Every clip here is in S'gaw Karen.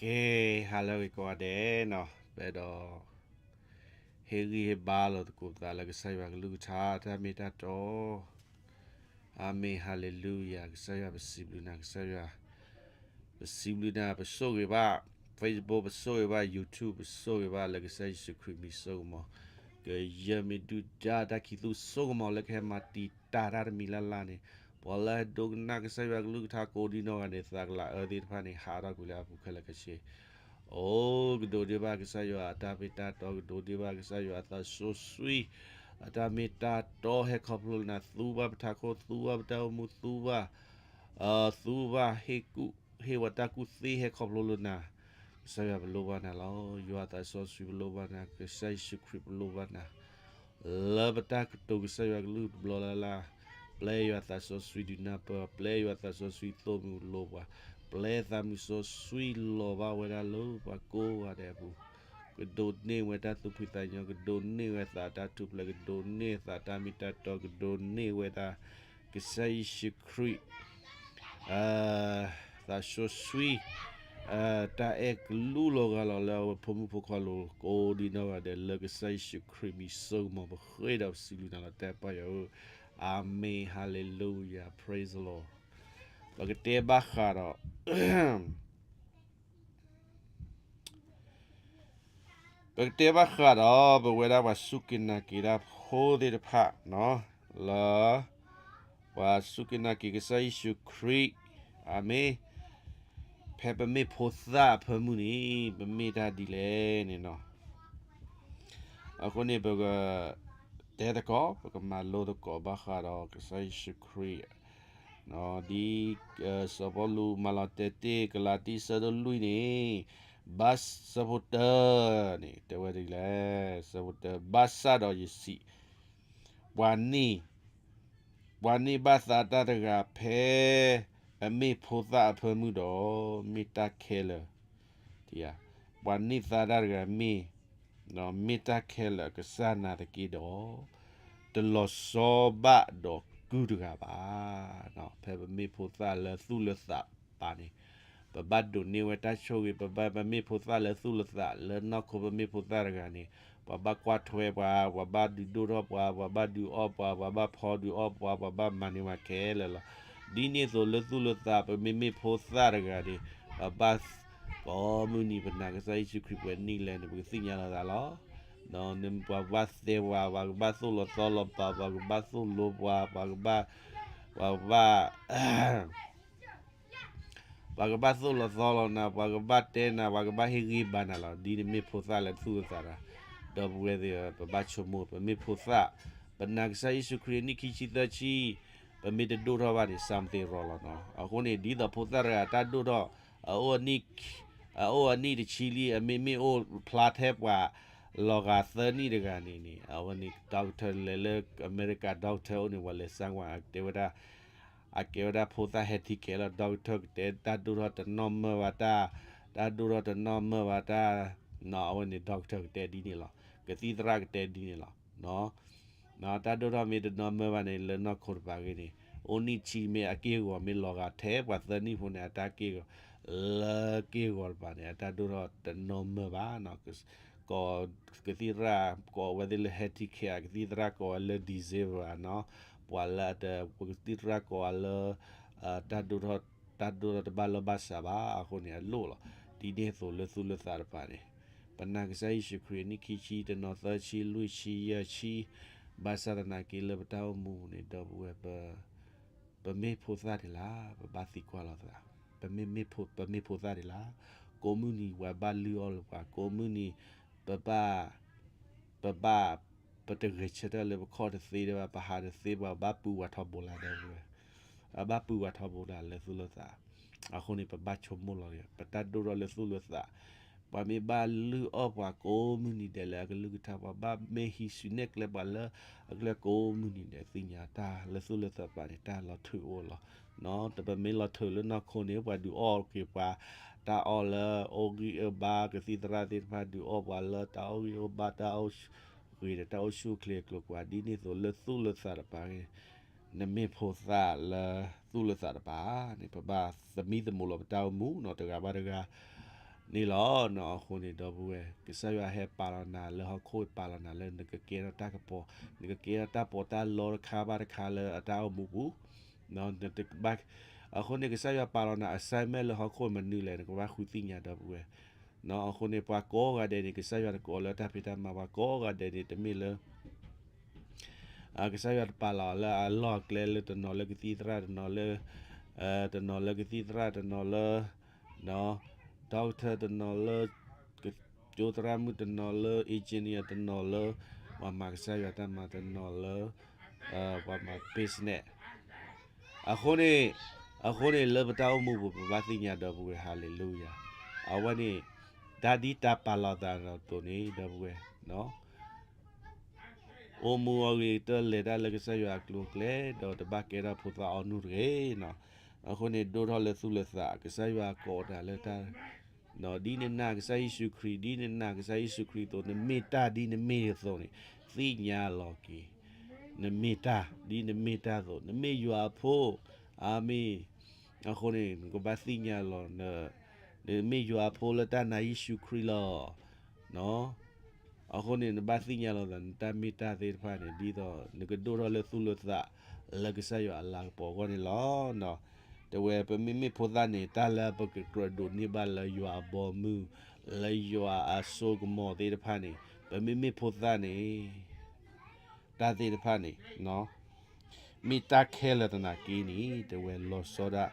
ကဲ, ဟါလၢအဂ့ၤကိးဂၤဒဲးနီၤ, ပအဲၣ်ဒိး ဟ့ၣ်ဂံၢ်ဟ့ၣ်ဘါလိာ်သကိးပသးလၢကစၢ်ယွၤကလုၢ်ကထါတၢ်မ့ၢ်တၢ်တီ, အၤမ့ၣ် ဟါလ့လူယၤ, ကစၢ်ယွၤပစံးဘျုးနၤ, ကစၢ်ယွၤ ပစံးဘျုးနၤ, ပဆိၣ်ဂ့ၤဘၣ် Facebook, ပဆိၣ်ဂ့ၤဘၣ် YouTube, ပဆိၣ်ဂ့ၤဘၣ်လၢကစၢ်ယ့ၣ်ၡူးခရံာ်မံၤစိကမီၤ, ကယဲၢ်မ့ၢ်ဒုၣ်ဒါတၢ်ခံးသူစိကမီၤလၢကဟဲမၤတံာ်တာ်တၢ်တမံၤလၢ်လၢ်န့ၣ်, ပှၤလၢအဒိကနၣ်ကစၢ်ယွၤကလုၢ်ကထါကိးဒံနီၢ်ဂၤန့ၣ် သးကလၤအၢသ့ၣ်တဖၣ်န့ၣ် ဟးထီၣ်ကွံာ်လၢအပူၤခဲလၢာ်ခဲဆ့ အိၣ်ကဒိးန့ၢ်ဘၣ်ကစၢ်ယွၤအတၢ်မ့ၢ်တၢ်တီ, ကဒိးန့ၢ်ဘၣ်ကစၢ်ယွၤအသးစီဆှံ, အတၢ်မ့ၢ်တၢ်တီဟဲခီဖျိလၢနၤ, သူဘၣ်ပထးခိၣ်, သူဘၣ်ပတၢ်အိၣ်မူ, သူဘၣ်, သူဘၣ်ဟ့ၣ်ကူၣ်, ဟ့ၣ်ဝဲတၢ်ကူၣ်သ့ဟဲခီဖျိလၢနၤ, ကစၢ်ယွၤပလိၣ်ဘၣ်နၤလီၤ. ယွၤသးစီဆှံပလိၣ်ဘၣ်နၤ, ကစၢ်ယ့ၣ်ၡူးခရံာ်ပလိၣ်ဘၣ်နၤ လၢပတၢ်ကတိၤကစၢ်ယွၤကလုၢ်တဘျီလၢ်လၢ်, ပျဲယွၤသးစီဆှံဒုးနၢ်ပၢၢ်, ပျဲယွၤသးစီဆှံသိၣ်မုၢ်လိပှၤ, ပျဲသးမုၢ်စီဆှံလီၤဘၣ်ဝဲဒၣ်လၢပှၤကိးဂၤဒဲးအပူၤ, ကဒိးန့ၢ်ဝဲတၢ်သူၣ်ဖှံသးညီ, ကဒိးန့ၢ်ဝဲသးတၢ်ထူၣ်ဖျဲး, ကဒိးန့ၢ်သးတၢ်မ့ၢ်တၢ်တီ, ကဒိးန့ၢ်ဝဲဒၣ် ကစၢ်ယ့ၣ်ၡူးခရံာ် သးစီဆှံ တၢ်အဲၣ်ကလူလီၤဂာ်လီၤလၢအဝဲဖိမုၣ်ဖိခွါလိၤ ကိးဒံနီၢ်ဂၤဒဲး လၢကစၢ်ယ့ၣ်ၡူးခရံာ်မံၤစိကမီၤ ပဃ့ဒီးပစံးဘျုးနၤလီၤ တဲပၢ်ယွၤဧၢ, အၤမ့ၣ် ဟါလ့လူယၤ praise the Lord. ပကတဲဘၣ်ဃးဒီး ပကတဲဘၣ်ဃးဒီး ပဝဲဒၣ်ပှၤစူၢ်က့ၤနာ်က့ၤတၢ်ဖိသ့ၣ်တဖၣ် လၢ ပှၤစူၢ်က့ၤနာ်က့ၤကစၢ်ယ့ၣ်ၡူးခရံာ်, အၤမ့ၣ်, ဖဲပမ့ၢ်ဖိသၣ်အဖၢမုၢ်န့ၣ် ပမ့ၢ်တၢ်ဒ်လဲၣ်န့ၣ်နီၤ. အဃိန့ၣ် ပက တဲသကိး ပကမၤလိသကိးဘၣ်ဃးဒီးကစၢ်ယ့ၣ်ၡူးခရံာ် ဒ်စီၤပီလူးမၤလီၤတဲာ်တ့ၢ် ကလၤတံ ဆၢဒိၣ်လွံၢ်န့ၣ်, ဘၣ်ဆၢဖိတၢန့ၣ် တဲဝဲဒ်လဲၣ်, ဆၢဖိတၢ, ဘၣ်ဆၣ်ဒီးယစံး, ပှၤန့ၢ်, ပှၤန့ၢ်ဘၣ်သးတၢ်တဂၤဖဲ အမ့ၢ်ဖိသၣ်အဖၢမုၢ်ဒီး မ့ၢ်တၢ်ခဲလၢာ်, ပှၤန့ၢ်သးတၢ်တဂၤမ့ၢ် မ့ၢ်တၢ်ခဲလၢာ်အကစၢ်နာ်သက့ဒီး, တလီၤဆီဘၣ်ဒီးကုၢ်တဂၤဘၣ်. ဖဲပမ့ၢ်ဖိသၣ်လၢသူၣ်လၢသးပၤန့ၣ်, ပဘၣ်ဒိးန့ၢ်ဝဲတၢ်ဆိၣ်ဂ့ၤ, ပဘၣ် ပမ့ၢ်ဖိသၣ်လၢသူၣ်လၢသး လၢနီၢ်ခိပမ့ၢ်ဖိသၣ်တဂၤန့ၣ်, ပှၤဘၣ်ကွၢ်ထွဲပှၤ, ပှၤဘၣ်ဒုးဒိၣ်ထီၣ်ပှၤ, ပှၤဘၣ်ဒုးအီၣ်ပှၤ, ပှၤဘၣ်ဖီဒုးအီၣ်ပှၤ, ပှၤဘၣ်မၤန့ၢ်ဝဲခဲလၢာ်လီၤ. ဒ်န့ၣ်အသိးလၢသူၣ်လၢသး ပမ့မ့ၢ်ဖိသၣ်တဂၤန့ၣ်, ပဘၣ် ကိးမုၢ်နံၤ ပနာ်ကစၢ်ယ့ၣ်ၡူးခရံာ်ပှဲၤနံၣ်လဲၣ်န့ၣ် ပကသ့ၣ်ညါလီၤသးလီၤ. ပှၤဘၣ်သဲပှၤ, ပှၤကဘၣ်သိၣ်လီၤသီလီၤပှၤ, ပှၤကဘၣ်သိၣ်လိပှၤ, ပှၤကဘၣ်, ပှၤကဘၣ် ပှၤကဘၣ်သိၣ်လီၤသီလီၤနၤ, ပှၤကဘၣ်တဲနၤ, ပှၤကဘၣ်ဟ့ၣ်ဂံၢ်ဘါနၤလီၤ. ဒ်နမ့ၢ်ဖိသၣ်လၢသူၣ်လၢသးတဂၤ, ဒီပုၢ်ဝဲၢ်သ့ၣ်ဧၢ, ပဘၣ်ဆိကမိၣ် ပမ့ၢ်ဖိသၣ်, ပနာ်ကစၢ်ယ့ၣ်ၡူးခရံာ်အနံၣ်ခံဆံသၢဆံ, ပမ့ၢ်တဒိၣ်ထီၣ်ဘၣ်န့ၣ် something wrong လီၤနီၤ. အဃိန့ၣ် ဒ်သိးဖိသၣ်တဂၤတၢ်ဒိၣ်ထီၣ်, အအိၣ်အနံၣ်, အအိၣ်အနံၣ်တဆံလံ, အမ့မ့ၢ်အိၣ်ဖျါထဲပှၤလီၤဂာ်သၢနံၣ်တဂၤန့ၣ်န့ၣ်, အဝဲန့ၣ် doctor လဲၤလၢအမဲရကၤ doctor အိၣ်န့ၣ် ပှၤလဲၤစမ်းကွၢ် တဲဝဲဒၣ် အကဲဝဲဒၣ်ဖိသၣ်ဟဲထံခဲလီၤ, doctor ကတဲ တၢ်ဒိၣ်ထီၣ်တနီၣ်မၢၢ်ဘၣ်တၢ်, တၢ်ဒိၣ်ထီၣ်တနီၣ်မၢၢ်ဘၣ်တၢ်, အဝဲန့ၣ် doctor ကတဲဒ်န့ၣ်လီၤ. ကသံၣ်သရၣ်ကတဲဒ်န့ၣ်လီၤ. တၢ်ဒိၣ်ထီၣ်မ့ၢ်တနီၣ်မၢၢ်ဘၣ်န့ၣ် လၢနီၢ်ခိတပၤဂ့ၤန့ၣ်, အိၣ်နံၣ်ဆံမ့ၢ်အက့ၢ်အဂီၤမ့ၢ်လီၤဂာ်ထဲပှၤသၢနံၣ်ဖိန့ၣ် အတၢ်က့ၢ်ဂီၤ, လၢက့ၢ်ဂီၤတပၤန့ၣ် အတၢ်ဒိၣ်ထီၣ်တနီၣ်မၢၢ်ဘၣ်. ကသံၣ်သရၣ် ကိးဝဲသ့ၣ်လၢ ဟဲထံခဲ ကသံၣ်သရၣ်ကိးဝဲလၢ December နီၤ, ပှၤလၢအတ, ကသံၣ်သရၣ်ကိးဝဲလၢ တၢ်ဒိၣ်ထီၣ်, တၢ်ဒိၣ်ထီၣ်တဘၣ်လီၢ်ဘၣ်စးဘၣ်အဃိန့ၣ် အလိၣ်လီၤ. ဒ်န့ၣ်အသိးလၢသူၣ်လၢသးတပၤန့ၣ်, ပနာ်ကစၢ်ယ့ၣ်ၡူးခရံာ်အနံၣ်ခံဆံ, တနီၤသၢဆံ, လွံၢ်ဆံ, ယဲၢ်ဆံ, ဘၣ်ဆၣ်သနာ်က့လၢပတၢ်အိၣ်မူန့ၣ် ဒီပုၢ်ဝဲၢ် ပမ့ၢ်ဖိသၣ်ဒံးလၢ်, ပဘၣ်သံကွၢ်လီၤသး, ပမ့ၢ်, ပမ့ၢ်ဖိသၣ်ဒံးလၢ်, ကိးမုၢ်နံၤပှၤဘၣ်လုၢ်အီၣ်လၢပှၤ, ကိးမုၢ်နံၤ ပဘၣ်, ပဘၣ်, ပတဂဲၤဆၢထၢၣ်လၢပခီၣ်တသ့ဒံးဘၣ်, ပဟးတသ့ဘၣ်, ဘၣ်ပုၢ်ဝဲထီဘိလၢ်ဒီပုၢ်ဝဲၢ်, အဘၣ်ပုၢ်ဝဲထီဘိလၢ်လၢသူၣ်လၢသး. အဃိန့ၣ် ပဘၣ်ဆိကမိၣ်လီၤ, ပတၢ်ဒိၣ်ထီၣ်လၢသူၣ်လၢသး, ပှၤမ့ၢ်ဘၣ်လုၢ်အီၣ်ပှၤကိးမုၢ်နံၤဒဲးလၢအကလုၢ်ကထါ, ပှၤဘၣ်မ့ၢ်ဟံးစုနဲၣ်ကျဲပှၤလၢအကျဲကိးမုၢ်နံၤဒဲး, သ့ၣ်ညါတၢ်လၢသူၣ်လၢသးတပၤန့ၣ် တၢ်လီၤထုးအိၣ်လီၤ. ပမ့ၢ်လီၤထုးလၢနီၢ်ခိန့ၣ် ပှၤဒုးအီၣ်က့ၤပှၤ, တၢ်အီၣ်လၢအဂံၢ်အဘါ, ကသံၣ်သရၣ်သ့ၣ်တဖၣ်ဒုးအီၣ်ပှၤလၢတၢ်အဂံၢ်အဘါ, တၢ်အီၣ်ဂ့ၤဒီးတၢ်အိၣ်ဆူၣ်အိၣ်ချ့အကျိၤကိးဂၤဒ်န့ၣ်အသိးလၢသူၣ်လၢသးတပၤန့ၣ်, နမ့ၢ်ဖိသၣ်လၢသူၣ်လၢသးတပၤန့ၣ် ပဘၣ်သမံသမိးလီၤပတၢ်အိၣ်မူနီၤ, တဂၤဘၣ်တဂၤ န့ၣ်လီၤ. အဃိန့ၣ် ဒီပုၢ်ဝဲၢ် ကစၢ်ယွၤဟဲပာ်လီၤနၤလၢဟီၣ်ခိၣ် ပာ်လီၤနၤလၢနကကဲထီၣ်တၢ်ကပီၤ, နကကဲထီၣ်တၢ်ပီးတၢ်လီတခါဘၣ်တခါလၢအတၢ်အိၣ်မူပူၤ အဃိန့ၣ် ကစၢ်ယွၤပာ်လီၤနၤ assignment လၢဟီၣ်ခိၣ်မနုၤလဲၣ် နကဘၣ်ဃုသ့ၣ်ညါ ဒီပုၢ်ဝဲၢ်. အဃိန့ၣ် ပှၤကိးဂၤဒဲးန့ၣ် ကစၢ်ယွၤတကိးလၢတၢ်ဖံးတၢ်မၤ ပှၤကိးဂၤဒဲးန့ၣ် တမ့ၢ်လၢ ကစၢ်ယွၤတပာ်လီၤလၢအလီၢ်အကျဲလၢတနီၤလၢကသံၣ်သရၣ် တနီၤလၢ တနီၤလၢကသံၣ်သရၣ် တနီၤလၢ doctor တနီၤလၢ ကၠိသရၣ်မုၣ် တနီၤလၢ engineer တနီၤလၢ ပှၤမၤကစၢ်ယွၤတၢ်မၤ တနီၤလၢ ပှၤမၤ business အဃိန့ၣ် အဃိန့ၣ်လၢပတၢ်အိၣ်မူပူၤ ပဘၣ်သ့ၣ်ညါ ဒီပုၢ်ဝဲၢ် ဟါလ့လူယၤ အဝဲန့ၣ် တၢ်ဒ်တၢ်ပာ်လီၤသးအသိးန့ၣ် ဒီပုၢ်ဝဲၢ် အိၣ်မူအဂ့ၤကတၢၢ် လဲၤတၢ်လၢကစၢ်ယွၤအကျိၤအကျဲ ဒီးတဘၣ်ကဲထီၣ်ဖိသၣ်အီနုၢ်တဂ့ၤ. အဃိန့ၣ် ဒိၣ်ထီၣ်လၢသူၣ်လၢသး ကစၢ်ယွၤကိးတၢ်လၢတၢ် ဒ်နနာ်ကစၢ်ယ့ၣ်ၡူးခရံာ် ဒ်နနာ်ကစၢ်ယ့ၣ်ၡူးခရံာ်အသိး နမ့ၢ်တၢ်ဒ်နမ့ၢ်အသိးန့ၣ် သ့ၣ်ညါလီၤက့ၤ နမ့ၢ်တၢ်ဒ်နမ့ၢ်တၢ်အသိး နမ့ၢ်ယွၤအဖိ အၤမ့ၣ်. အဃိန့ၣ် နကဘၣ်သ့ၣ်ညါလီၤ နမ့ၢ်ယွၤအဖိလၢတၢ်နာ်ယ့ၣ်ၡူးခရံာ်လီၤ. အဃိန့ၣ် နဘၣ်သ့ၣ်ညါလီၤသး နတၢ်မ့ၢ်တၢ်သ့ၣ်တဖၣ်န့ၣ် ဒ်သိးနကဒိၣ်ထီၣ်လၢသူၣ်လၢသး လၢကစၢ်ယွၤအလၤကပီၤအဂီၢ်န့ၣ်လီၤ. တဲဝဲ ပမ့မ့ၢ်ဖိသၣ်န့ၣ် တၢ်လၢပကကြၢးဒိးန့ၢ်ဘၣ်လၢယွၤအဘီအမုၢ် လၢယွၤအစိကမီၤသ့ၣ်တဖၣ်န့ၣ် ပမ့မ့ၢ်ဖိသၣ်န့ၣ် တၢ်သ့ၣ်တဖၣ်န့ၣ် မ့ၢ်တၢ်ခဲလၢာ်သနာ်က့န့ၣ် တဲဝဲ လီၤဆီဒၣ်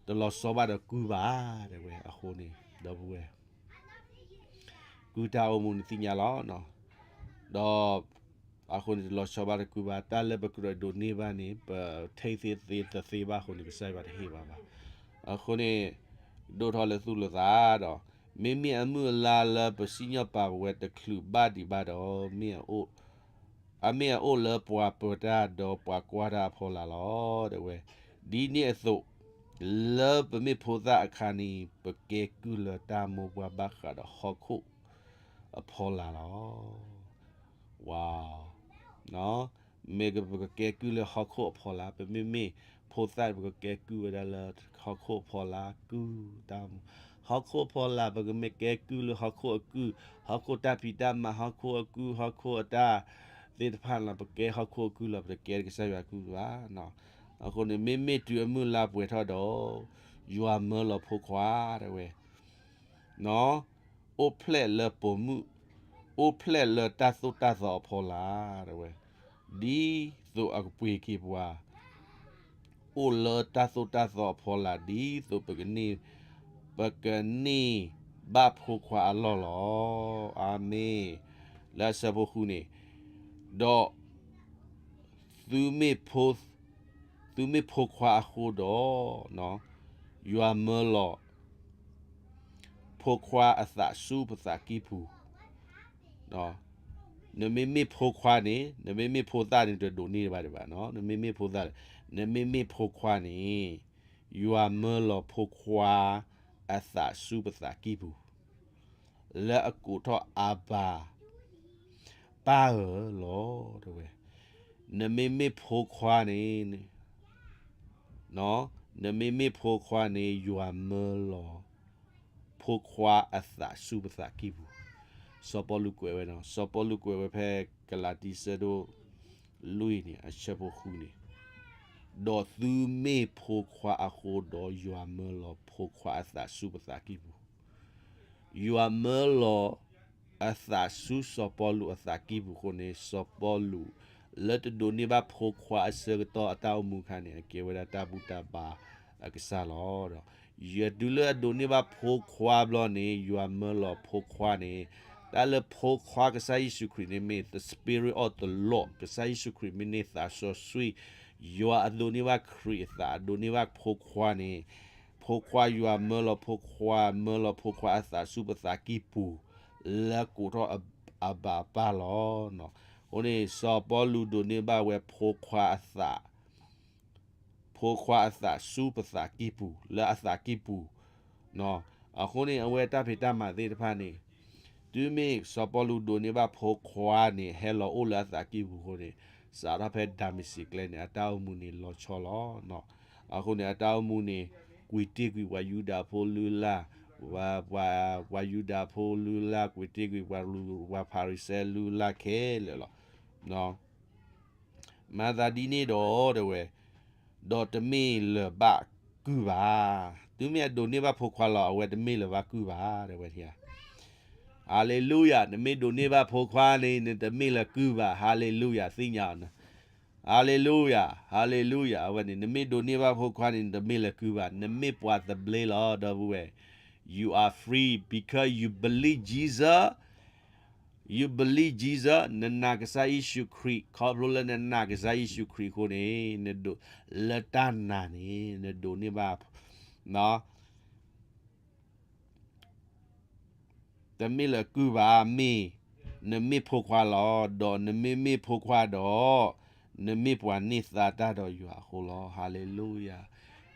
တလီၤဆီဘၣ်ဒီးကုၢ်ဘၣ် တဲဝဲ အဃိန့ၣ် ဒီပုၢ်ဝဲၢ် ကုၢ်တၢ်အိၣ်မူန့ၣ်သ့ၣ်ညါလီၤ. ဒီး အဃိန့ၣ် တလီၤဆီဘၣ်ဒီးကုၢ်ဘၣ် တၢ်လၢပကြၢးဒိးန့ၢ်ဘၣ်န့ၣ် ပထံၣ်သ့သ့တသ့ဘၣ်အဃိန့ၣ် ကစၢ်ယွၤတဟ့ၣ်ဘၣ်ဘၣ်. အဃိန့ၣ် ဒိၣ်ထီၣ်လၢသူၣ်လၢသးဒီး မ့မ့ၢ်အမုၢ်အလါလၢပစံၣ်ညီၣ်ပာ်ပဝဲတချုးဘၣ်ဒံးဘၣ်ဒီး မ့ၢ်အအိၣ် အမ့ၢ်အအိၣ်လၢပှၤပၢၤတၢ်ဒီးပှၤကွၢ်တၢ်အဖီလာ်လီၤ. တဲဝဲ ဒ်န့ၣ်အသိး လၢပမ့ၢ်ဖိသၣ်အခါန့ၣ် ပကဲကုၢ်လၢတၢ်မိၢ်ပှၢ်ဘၣ်ဃးဒီးဟီၣ်ခိၣ်အဖီလာ်လီၤ. ဝါ မ့ၢ်ပကကဲကုၢ်လၢဟီၣ်ခိၣ်အဖီလာ် ပမ့မ့ၢ်ဖိသၣ် ပကကဲကုၢ်ဝဲဒၣ်လၢဟီၣ်ခိၣ်အဖီလာ် ကုၢ်တၢ်မူ ဟီၣ်ခိၣ်အဖီလာ် ပကမ့ၢ်ကဲကုၢ်လၢဟီၣ်ခိၣ်အကုၢ် ဟီၣ်ခိၣ်တၢ်ဖံးတၢ်မၤ ဟီၣ်ခိၣ်အကုၢ် ဟီၣ်ခိၣ်အတၢ်သ့ၣ်တဖၣ်လီၤ. ပကဲဟီၣ်ခိၣ်အကုၢ်လီၤ ပတကဲကစၢ်ယွၤအကုၢ်ဘၣ်. အဃိန့ၣ် မ့မ့ၢ်တုၤအမုၢ်လါပှဲၤထီၣ်ဒီး ယွၤမၢလီၤဖိခွါ တဲဝဲ အိၣ်ဖျဲၣ်လၢပိာ်မုၣ် အိၣ်ဖျဲၣ်လၢတၢ်သိၣ်တၢ်သီအဖီလာ် တဲဝဲ ဒ်သိးအကပှ့ၤက့ၤပှၤ အိၣ်လၢတၢ်သိၣ်တၢ်သီအဖီလာ် ဒ်သိးပကန့ၢ် ပကန့ၢ်ဘၣ်ဖိခွါအလီၢ်လီၤ. အၤမ့ၣ်. လၢအဆၢဖိဃုန့ၣ် ဒီး သုမ့ၢ်ဖိ သုမ့ၢ်ဖိခွါအဃိဒီး ယွၤမၢလီၤ ဖိခွါအသးဆူပသးကံၢ်ပူၤ. နမ့မ့ၢ်ဖိခွါန့ၣ် နမ့မ့ၢ်ဖိသၣ်န့ၣ် တဒိးန့ၢ်ဘၣ်ဒံးဘၣ်. နမ့မ့ၢ်ဖိသၣ် နမ့မ့ၢ်ဖိခွါန့ၣ် ယွၤမၢလီၤဖိခွါအသးဆူပသးကံၢ်ပူၤ လၢအကိးထီၣ်အဘၤ ပၢ်ဧၢလီၤ တဲဝဲ. နမ့မ့ၢ်ဖိခွါန့ၣ် နမ့မ့ၢ်ဖိခွါန့ၣ် ယွၤမၢလီၤ ဖိခွါအသးဆူပသးကံၢ်ပူၤ. စီၤပီလူးကွဲးဝဲနီၤ, စီၤပီလူးကွဲးဝဲဖဲကလၤတံဆၢဒိၣ်လွံၢ်န့ၣ် အဆၢဖိဃုန့ၣ်, ဒီးသုမ့ၢ်ဖိခွါအဃိဒီး ယွၤမၢလီၤဖိခွါအသးဆူပသးကံၢ်ပူၤ. ယွၤမၢလီၤအသးဆူစီၤပီလူးအသးကံၢ်ပူၤအဃိန့ၣ် စီၤပီလူး လၢတဒိးန့ၢ်ဘၣ်ဖိခွါအဆၢကတီၢ်အတၢ်အိၣ်မူအခါန့ၣ် အကဲဝဲဒၣ်တၢ်ဘူၣ်တၢ်ဘါအကစၢ်လီၤ. ဒီး ယတုၤလၢအဒိးန့ၢ်ဘၣ်ဖိခွါဘျီန့ၣ် ယွၤမၢလီၤဖိခွါန့ၣ်, တၢ်လၢဖိခွါကစၢ်ယ့ၣ်ၡူးခရံာ်န့ၣ်မ့ၢ် the Spirit of the Lord, ကစၢ်ယ့ၣ်ၡူးခရံာ်မ့ၢ်န့ၢ်သးစီဆှံ, ယွၤအဒိးန့ၢ်ဘၣ်ခရံာ်အသး အဒိးန့ၢ်ဘၣ်ဖိခွါန့ၣ်, ဖိခွါယွၤမၢလီၤဖိခွါ, မၢလီၤဖိခွါအသးဆူပသးကံၢ်ပူၤ, လၢကိးထီၣ်အဘၤအပၢ်လီၤ. အဃိန့ၣ် စီၤပီလူးဒိးန့ၢ်ဘၣ်ဝဲဖိခွါအသး ဖိခွါအသးဆူပသးကံၢ်ပူၤ လၢအသးကံၢ်ပူၤ, အဃိန့ၣ် အဝဲတၢ်ဖံးတၢ်မၤသ့ၣ်တဖၣ်န့ၣ်, တုၤမ့ၢ်စီၤပီလူးဒိးန့ၢ်ဘၣ်ဖိခွါန့ၣ် ဟဲလီၤအိၣ်လၢအသးကံၢ်ပူၤအဃိန့ၣ်, စးထီၣ်ဖဲဒၤမ့းစ့းကျဲန့ၣ် အတၢ်အိၣ်မူန့ၣ်လီၤဆီလီၤ. အဃိန့ၣ် အတၢ်အိၣ်မူန့ၣ် ကွံာ်တ့ၢ်ကွံာ်ပှၤယူဒၤဖိလုၢ်လၢ်, ပှၤ, ပှၤယူဒၤဖိလုၢ်လၢ်ကွံာ်တ့ၢ်ကွံာ် ပှၤဖၤရံၤၡဲလုၢ်လၢ်ခဲလၢာ်လီၤ. မၤသးဒ်န့ၣ်ဒီးတဲဝဲ, ဒီးတမ့ၢ်လၢၤဘၣ်ကုၢ်ဘၣ်. တုၤမ့ၢ်အဒိးန့ၢ်ဘၣ်ဖိခွါလီၤ အဝဲတမ့ၢ်လၢၤဘၣ်ကုၢ်ဘၣ် တဲဝဲ. Hallelujah, နမ့ၢ်ဒိးန့ၢ်ဘၣ်ဖိခွါန့ၣ် နတမ့ၢ်လၢၤကုၢ်ဘၣ်. Hallelujah, သ့ၣ်ညါအီၤ. Hallelujah, hallelujah, အဝဲန့ၣ် နမ့ၢ်ဒိးန့ၢ်ဘၣ်ဖိခွါန့ၣ် နတမ့ၢ်လၢၤကုၢ်ဘၣ်, နမ့ၢ်ပှၤသဘျ့လီၤ ဒီပုၢ်ဝဲၢ်. You are free because you believe Jesus, you believe Jesus, နနာ်ကစၢ်ယ့ၣ်ၡူးခရံာ်, ခီဖျိလၢနနာ်ကစၢ်ယ့ၣ်ၡူးခရံာ်အဃိန့ၣ် နဒိး, လၢတၢ်နာ်န့ၣ် နဒိးန့ၢ်ဘၣ် တမ့ၢ်လၢၤကုၢ်ဘၣ်, မ့ၢ်, နမ့ၢ်ဖိခွါလီၤ. ဒီးနမ့မ့ၢ်ဖိခွါဒီး, နမ့ၢ်ပှၤန့ၢ်သါတၢ်ဒီးယွၤအဃိလီၤ. Hallelujah,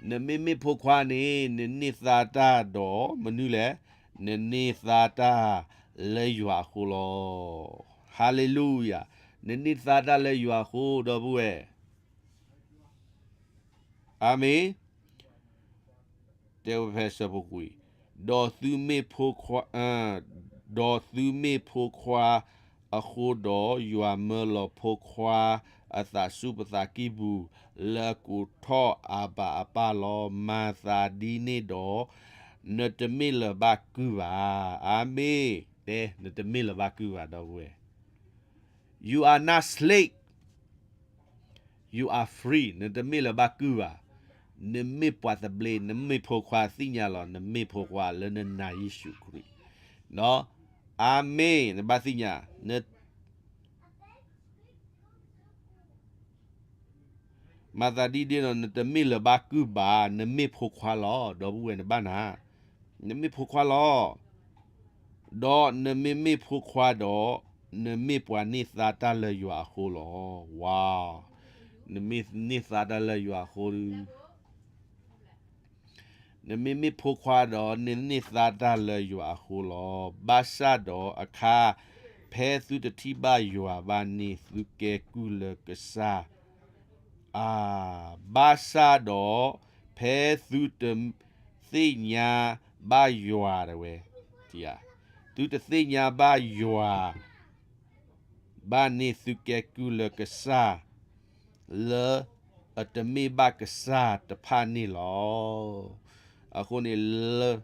နမ့မ့ၢ်ဖိခွါန့ၣ် နန့ၢ်သါတၢ်ဒီး မနုၤလဲၣ်, နန့ၢ်သါတၢ်လၢယွၤအဃိလီၤ. Hallelujah, နန့ၢ်သါတၢ်လၢယွၤအဃိ ဒီပုၢ်ဝဲၢ်. အၤမ့ၣ်. တဲဝဲဖဲဆၢဖိကွံာ်, ဒီးသုမ့ၢ်ဖိခွါ, ဒီးသုမ့ၢ်ဖိခွါအဃိဒီး ယွၤမၢလီၤဖိခွါအသးဆူပသးကံၢ်ပူၤ လၢကိးထီၣ်အၤဘၤအပၢ်လီၤ. မၤသးဒ်န့ၣ်ဒီး နတမ့ၢ်လၢၤဘၣ်ကုၢ်ဘၣ်. အၤမ့ၣ်. တဲ, နတမ့ၢ်လၢၤဘၣ်ကုၢ်ဘၣ် ဒီပုၢ်ဝဲၢ်. You are not slave. You are free. နတမ့ၢ်လၢၤဘၣ်ကုၢ်ဘၣ်. နမ့ၢ်ပှၤသဘျ့, နမ့ၢ်ဖိခွါ သ့ၣ်ညါလီၤ, နမ့ၢ်ဖိခွါလၢနနာ်ယ့ၣ်ၡူးခရံာ်. အၤမ့ၣ်, နဘၣ်သ့ၣ်ညါ, မၤသးဒ်န့ၣ်ဒီး နတမ့ၢ်လၢၤဘၣ်ကုၢ်ဘၣ်, နမ့ၢ်ဖိခွါလီၤ, ဒီပုၢ်ဝဲၢ် နဘၣ်နၤ, နမ့ၢ်ဖိခွါလီၤ. ဒီးနမ့မ့ၢ်ဖိခွါဒီး, နမ့ၢ်ပှၤန့ၢ်သါတၢ်လၢယွၤအဃိလီၤ. Wow, နမ့ၢ်န့ၢ်သါတၢ်လၢယွၤအဃိဒီး နမ့မ့ၢ်ဖိခွါဒီး နန့ၢ်သါတၢ်လၢယွၤအဃိလီၤ. ဘၣ်ဆၣ်ဒီးအခါ ဖဲသုတထံၣ်ဘၣ်ယွၤဘၣ်န့ၣ် သုကဲကုၢ်လၢကစၢ်, အၤ, ဘၣ်ဆၣ်ဒီး ဖဲသုတသ့ၣ်ညါဘၣ်ယွၤ တဲဝဲ, သုတသ့ၣ်ညါဘၣ်ယွၤ ဘၣ်န့ၣ်သုကဲကုၢ်လၢကစၢ် လၢအတမ့ၢ်ဘၣ်ကစၢ်တဖၣ်န့ၣ်လီၤ. အဃိန့ၣ်လၢ,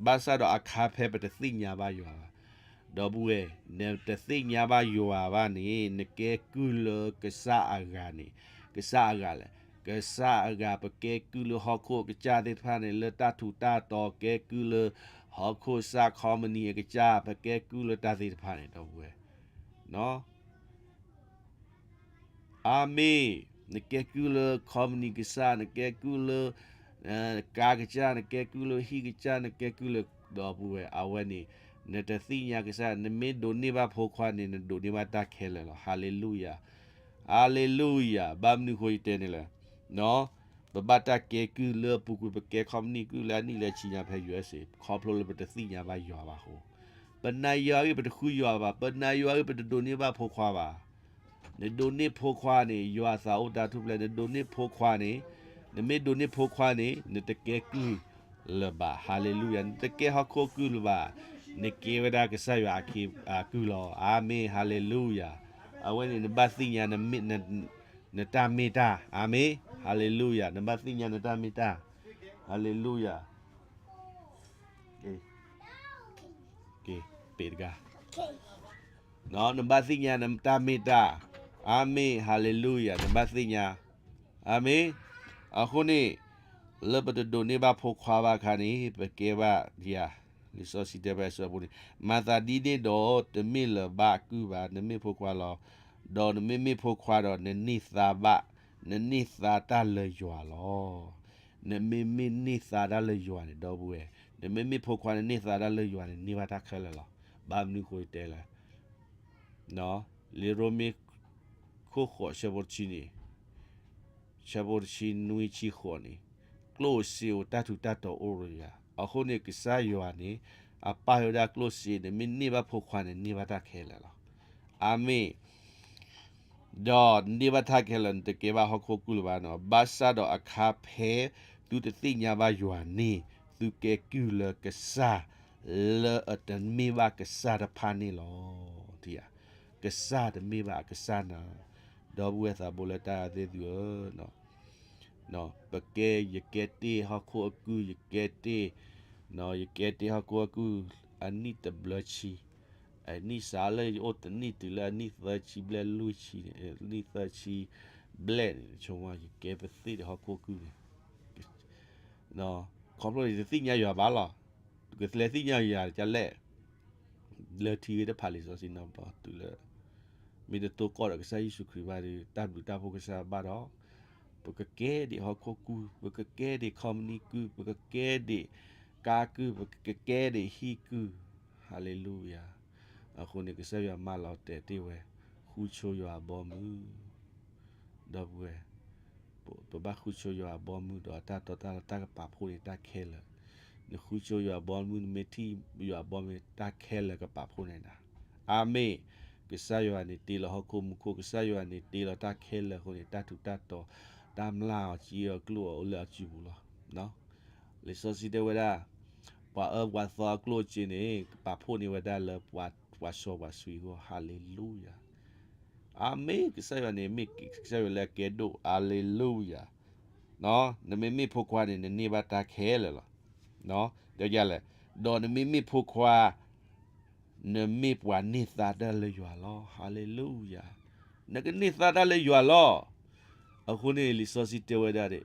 ဘၣ်ဆၣ်ဒီးအခါဖဲပတသ့ၣ်ညါဘၣ်ယွၤဘၣ်, ဒီပုၢ်ဝဲၢ်, နတသ့ၣ်ညါဘၣ်ယွၤဘၣ်န့ၣ် နကဲကုၢ်လၢကစၢ်အဂၤန့ၣ်, ကစၢ်အဂၤလဲၣ်, ကစၢ်အဂၤ ပကဲကုၢ်လၢဟီၣ်ခိၣ်အကစၢ်သ့ၣ်တဖၣ်န့ၣ် လၢတၢ်ထူးတၢ်တီၤ ကဲကုၢ်လၢဟီၣ်ခိၣ်စၢ် ခီမနံၤအကစၢ် ပကဲကုၢ်လၢတၢ်သ့ၣ်တဖၣ်န့ၣ် ဒီပုၢ်ဝဲၢ်. အၤမ့ၣ်, နကဲကုၢ်လၢ ခီမနံၤကစၢ်, နကဲကုၢ်လၢ ကါကစၢ်, နကဲကုၢ်လၢဟံၣ်ကစၢ်, နကဲကုၢ်လၢ ဒီပုၢ်ဝဲၢ်, အဝဲန့ၣ် နတသ့ၣ်ညါကစၢ်, နမ့ၢ်ဒိးန့ၢ်ဘၣ်ဖိခွါန့ၣ် နဒိးန့ၢ်ဘၣ်တၢ်ခဲလၢာ်လီၤ. ဟါလ့လူယၤ, ဟါလ့လူယၤ, ဘၣ်မနုၤအဃိယတဲန့ၣ်လဲၣ်. ပဘၣ်တၢ်ကဲကုၢ်လၢအပူၤကွံာ် ပကဲခီမနံၤကုၢ်လၢအနံၣ်လၢဆံညါဖဲ ယူအက်စ့ၣ်, ခီဖျိလၢပတသ့ၣ်ညါဘၣ်ယွၤဘၣ်အဃိ, ပနာ်ယွၤအဂ့ၢ် ပတဃုယွၤဘၣ်, ပနာ်ယွၤအဂ့ၢ် ပတဒိးန့ၢ်ဘၣ်ဖိခွါဘၣ်. နဒိးန့ၢ်ဖိခွါန့ၣ် ယွၤသးအိၣ်တၢ်ထူၣ်ဖျဲး, နဒိးန့ၢ်ဖိခွါန့ၣ်, နမ့ၢ်ဒိးန့ၢ်ဖိခွါန့ၣ် နတကဲကုၢ်လၢၤဘၣ်. ဟါလ့လူယၤ, နတကဲဟီၣ်ခိၣ်ကုၢ်လၢၤဘၣ်, နကဲဝဲဒၣ်ကစၢ်ယွၤအကုၢ်လီၤ. အၤမ့ၣ်, ဟါလ့လူယၤ. အဝဲန့ၣ် နဘၣ်သ့ၣ်ညါ နတၢ်မ့ၢ်တၢ်. အၤမ့ၣ်, ဟါလ့လူယၤ, နဘၣ်သ့ၣ်ညါနတၢ်မ့ၢ်တၢ်. ဟါလ့လူယၤ. ပ့တဂၤ, နဘၣ်သ့ၣ်ညါနတၢ်မ့ၢ်တၢ်. အၤမ့ၣ်, ဟါလ့လူယၤ, နဘၣ်သ့ၣ်ညါ. အၤမ့ၣ်. အဃိန့ၣ် လၢပတဒိးန့ၢ်ဘၣ်ဖိခွါဘၣ်အခါန့ၣ် ပကဲဘၣ်ဒ်ဧါ. လံာ်စီဆှံတဲဖဲအဆၢဖိန့ၣ်, မၤသးဒ်န့ၣ်ဒီး တမ့ၢ်လၢၤဘၣ်ကုၢ်ဘၣ်, နမ့ၢ်ဖိခွါလီၤ. ဒီးနမ့မ့ၢ်ဖိခွါဒီး နန့ၢ်သါဘၣ်, နန့ၢ်သါတၢ်လၢယွၤလီၤ. နမ့မ့ၢ်န့ၢ်သါတၢ်လၢယွၤန့ၣ် ဒီပုၢ်ဝဲၢ်, နမ့မ့ၢ်ဖိခွါ နန့ၢ်သါတၢ်လၢယွၤန့ၣ် န့ၢ်ဘၣ်တၢ်ခဲလၢာ်လီၤ. ဘၣ်မနုၤအဃိယတဲလဲၣ်. လံာ်ရိမ့ၤ ခိၣ်ဃိး ဆၢဖိတဆံန့ၣ်, ဆၢဖိတဆံနွံဆံဃိးန့ၣ်, ကျိၣ်စ့အိၣ် တၢ်ထူးတၢ်တီၤအိၣ်ဒီးယၤ. အဃိန့ၣ် ကစၢ်ယွၤန့ၣ် အပၢ်ဝဲဒၣ်ကျိၣ်စ့န့ၣ် မ့ၢ်န့ၢ်ဘၣ်ဖိခွါန့ၣ် န့ၢ်ဘၣ်တၢ်ခဲလၢာ်လီၤ. အၤမ့ၣ်. ဒီးန့ၢ်ဘၣ်တၢ်ခဲလၢာ် နတကဲဘၣ်ဟီၣ်ခိၣ်ကုၢ်လၢၤဘၣ်နီၤ. ဘၣ်ဆၣ်ဒီးအခါဖဲသုတသ့ၣ်ညါဘၣ်ယွၤန့ၣ် သုကဲကုၢ်လၢကစၢ် လၢအတမ့ၢ်ဘၣ်ကစၢ်တဖၣ်န့ၣ်လီၤ. ထံဧါ, ကစၢ်တမ့ၢ်ဘၣ်အကစၢ်နၤ, ဒီပုၢ်ဝဲၢ်သးဘိလၢတၢ်အဲၣ်သ့ၣ်သုဧၢ, ပကဲ ယကဲတ့ၢ်ဟီၣ်ခိၣ်အကုၢ်, ယကဲတ့ၢ်, ယကဲတ့ၢ်ဟီၣ်ခိၣ်အကုၢ် အနံၣ်တဘျၢဆံ, အနံၣ်စးလၢယအိၣ်တနံၣ်တုၤလၢအနံၣ်သၢဆံဘျဲၣ်လွံၢ်ဆံန့ၣ်, အနံၣ်သၢဆံဘျဲၣ်န့ၣ် ဆိကမိၣ်ယကဲပသ့ၣ်ဒီးဟီၣ်ခိၣ်ကုၢ်န့ၣ်, ခီဖျိယတသ့ၣ်ညါယွၤဘၣ်လီၤ. ကလဲၤသ့ၣ်ညါယွၤဒ်လဲၣ်, လၢထံဂ့ၢ်တဖၣ်လံာ်စီဆှံနီတဘျီတုၤလၢ မ့ၢ်တတိၢ်ကီၢ်ဒီးကစၢ်ယ့ၣ်ၡူးခရံာ်ဘၣ်ဒီး တၢ်ဘျုးတၢ်ဖှိၣ်ကစၢ်ဘၣ်ဒီး ပကကဲဒံးဟီၣ်ခိၣ်ကုၢ်, ပကကဲဒံးခီပနံၣ်ကုၢ်, ပကကဲဒံးကါကုၢ်, ပကကဲဒံးဟံၣ်ကုၢ်, ဟါလ့လူယၤ. အဃိန့ၣ် ကစၢ်ယွၤမၢလီၤတဲာ်တ့ၢ်ဝဲ, ဃုဆိယွၤအဘီအမုၢ် ဒီပုၢ်ဝဲၢ်, ပဘၣ်ဃုဆိယွၤအဘီအမုၢ်ဒီးတၢ်တီတၢ်လိၤတၢ်ကပာ်ဖှိၣ်န့ၣ်တၢ်ခဲလၢာ်, နဃုဆိယွၤအဘီအမုၢ် နမ့ၢ်ထံၣ်ယွၤအဘီအမုၢ်တၢ်ခဲလၢာ်ကပာ်ဖှိၣ်န့ၣ်နၤ, အၤမ့ၣ်, ကစၢ်ယွၤန့ၣ်တ့လီၤဟီၣ်ခိၣ်မူခိၣ်, ကစၢ်ယွၤန့ၣ်တ့လီၤတၢ်ခဲလၢာ်အဃိန့ၣ် တၢ်ထူးတၢ်တီၤ, တၢ်မျၢ်အီၤစ့အီၤကျိၣ်အီၤအိၣ်လၢအစုပူၤလီၤ. လံာ်စီဆှံတဲဝဲဒၣ်, ပှၤအၢပှၤသီအကျိၣ်အစ့န့ၣ် ကပာ်ဖှိၣ်န့ၢ်ဝဲဒၣ်လၢပှၤစီပှၤဆှံအဂီၢ်, ဟါလ့လူယၤ. အၤမ့ၣ်, ကစၢ်ယွၤန့ၣ်မ့ၢ်ကစၢ်ယွၤလၢအကဲဒိၣ်, အၤလ့လူယၤ. နမ့မ့ၢ်ဖိခွါန့ၣ် နန့ၢ်ဘၣ်တၢ်ခဲလၢာ်လီၤ. ဒီးယလဲၣ်, ဒီးနမ့မ့ၢ်ဖိခွါ နမ့ၢ်ပှၤန့ၢ်သါတၢ်လၢယွၤလီၤ. ဟါလ့လူယၤ. နကန့ၢ်သါတၢ်လၢယွၤလီၤ. အဃိန့ၣ် လံာ်စီဆှံတဲဝဲဒၣ်ဒီး,